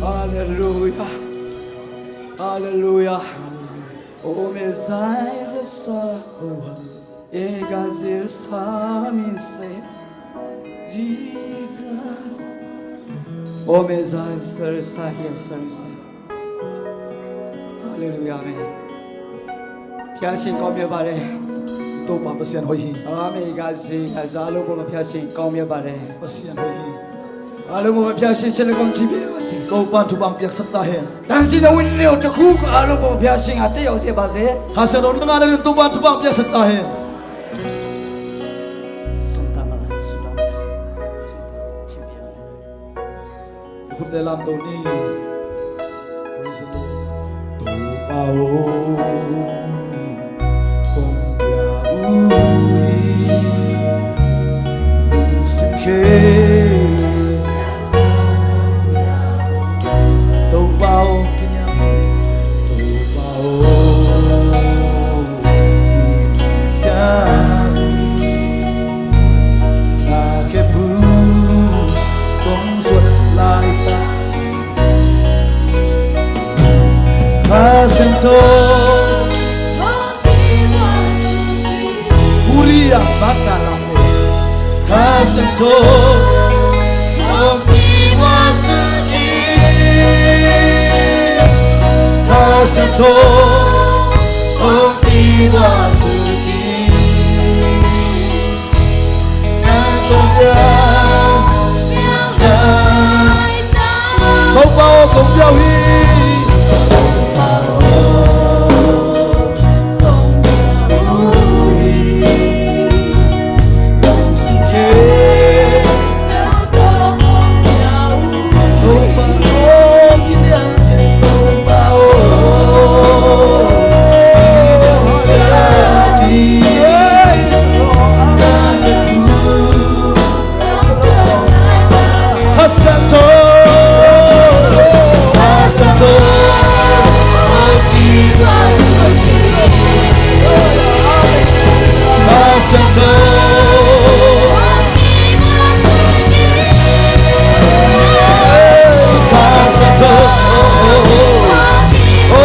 Halleluya. Halleluya. Ome zai za sa. E ga zir sa mi se. Jesus. Ome zai sa sa ya sa sa. Halleluya. Amen. Pian sin kom ya bare. ။ Topa Pasian hoih hi. အမင်္ဂလာရှိပါစေ။ အားလုံးပေါ်မှာ ဘုရားရှင်ကောင်းမြတ်ပါတယ်။ Pasian hoih hi. အားလုံးပေါ်မှာ ဘုရားရှင် ဆက်လက်ကောင်းချီးပေးပါစေ။ Topa'n thupha hong piaksak ta hen. သန့်ရှင်းသောဝိညာဉ်တော်တစ်ခု အားလုံးပေါ်မှာ ဘုရားရှင်က သက်ရောက်စေပါစေ။ Kha Siangtho na ngah nadingin Topa'n thupha hong piaksak ta hen. ဆုတောင်းပါလား။ ဆုတောင်းပါလား။ ဆုတောင်းပါလား။ ချီးပေးပါလား။ Khut te lam to ni. Praise the Lord. Topa aw, kong pia uh hi, lungsim khempeuh. Topa aw, kiniam hi. Topa aw, kiniam hi. Na khempeuh kong zuat laitak, Kha Siangtho. Uria bakala ko. Kha Siangtho. Kha Siangtho. Topa aw, kong pia uh hi. Kha Siangtho, Kha Siangtho, Kha Siangtho, Kha Siangtho. Oh,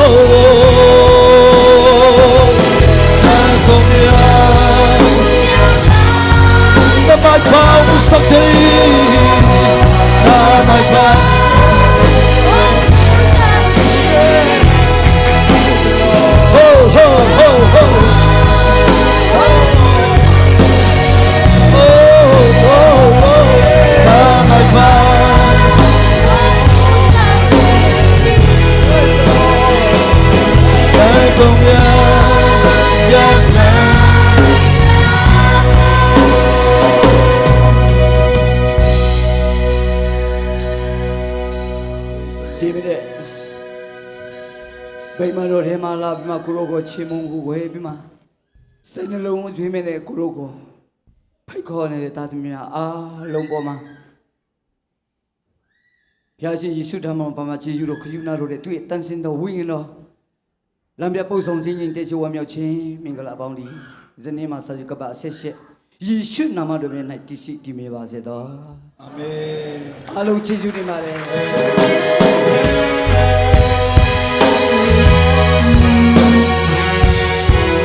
oh, oh. Na kong pia, na maipha hong musak thei, na maipha. Ho, ho, ho, ho. Oh, oh, oh. Na maipha. Praise the Lord. ဒီမနက် ဗိမာန်တော်ထဲမှာလာပြီးမှ ကိုယ်တော်ကိုချီးမွမ်းကိုးကွယ်ပြီးမှ စိတ်နှလုံးသွင်းမဲ့နဲ့ ကိုယ်တော်ကိုဖိတ်ခေါ်နေတဲ့ သားသမီးများအားလုံးပေါ်မှာ ဘုရားရှင်ယေရှုထံမှာ ပမာကျေးဇူးတော် ကရုဏာတော်နဲ့ သူ့ရဲ့တန်ဆင်းသောဝိညာဉ်တော် လမ်းပြပို့ဆောင်ခြင်း ညီသက်ချင်းဝမ်းမြောက်ခြင်း မင်္ဂလာအပေါင်းသည် ယနေ့မှစ၍ ကမ္ဘာအဆက်ဆက် ယေရှုနာမတော်မြတ်၌ တည်ရှိတည်မြဲပါစေသော။ အာမင်။ အားလုံးကျေးဇူးတင်ပါတယ်။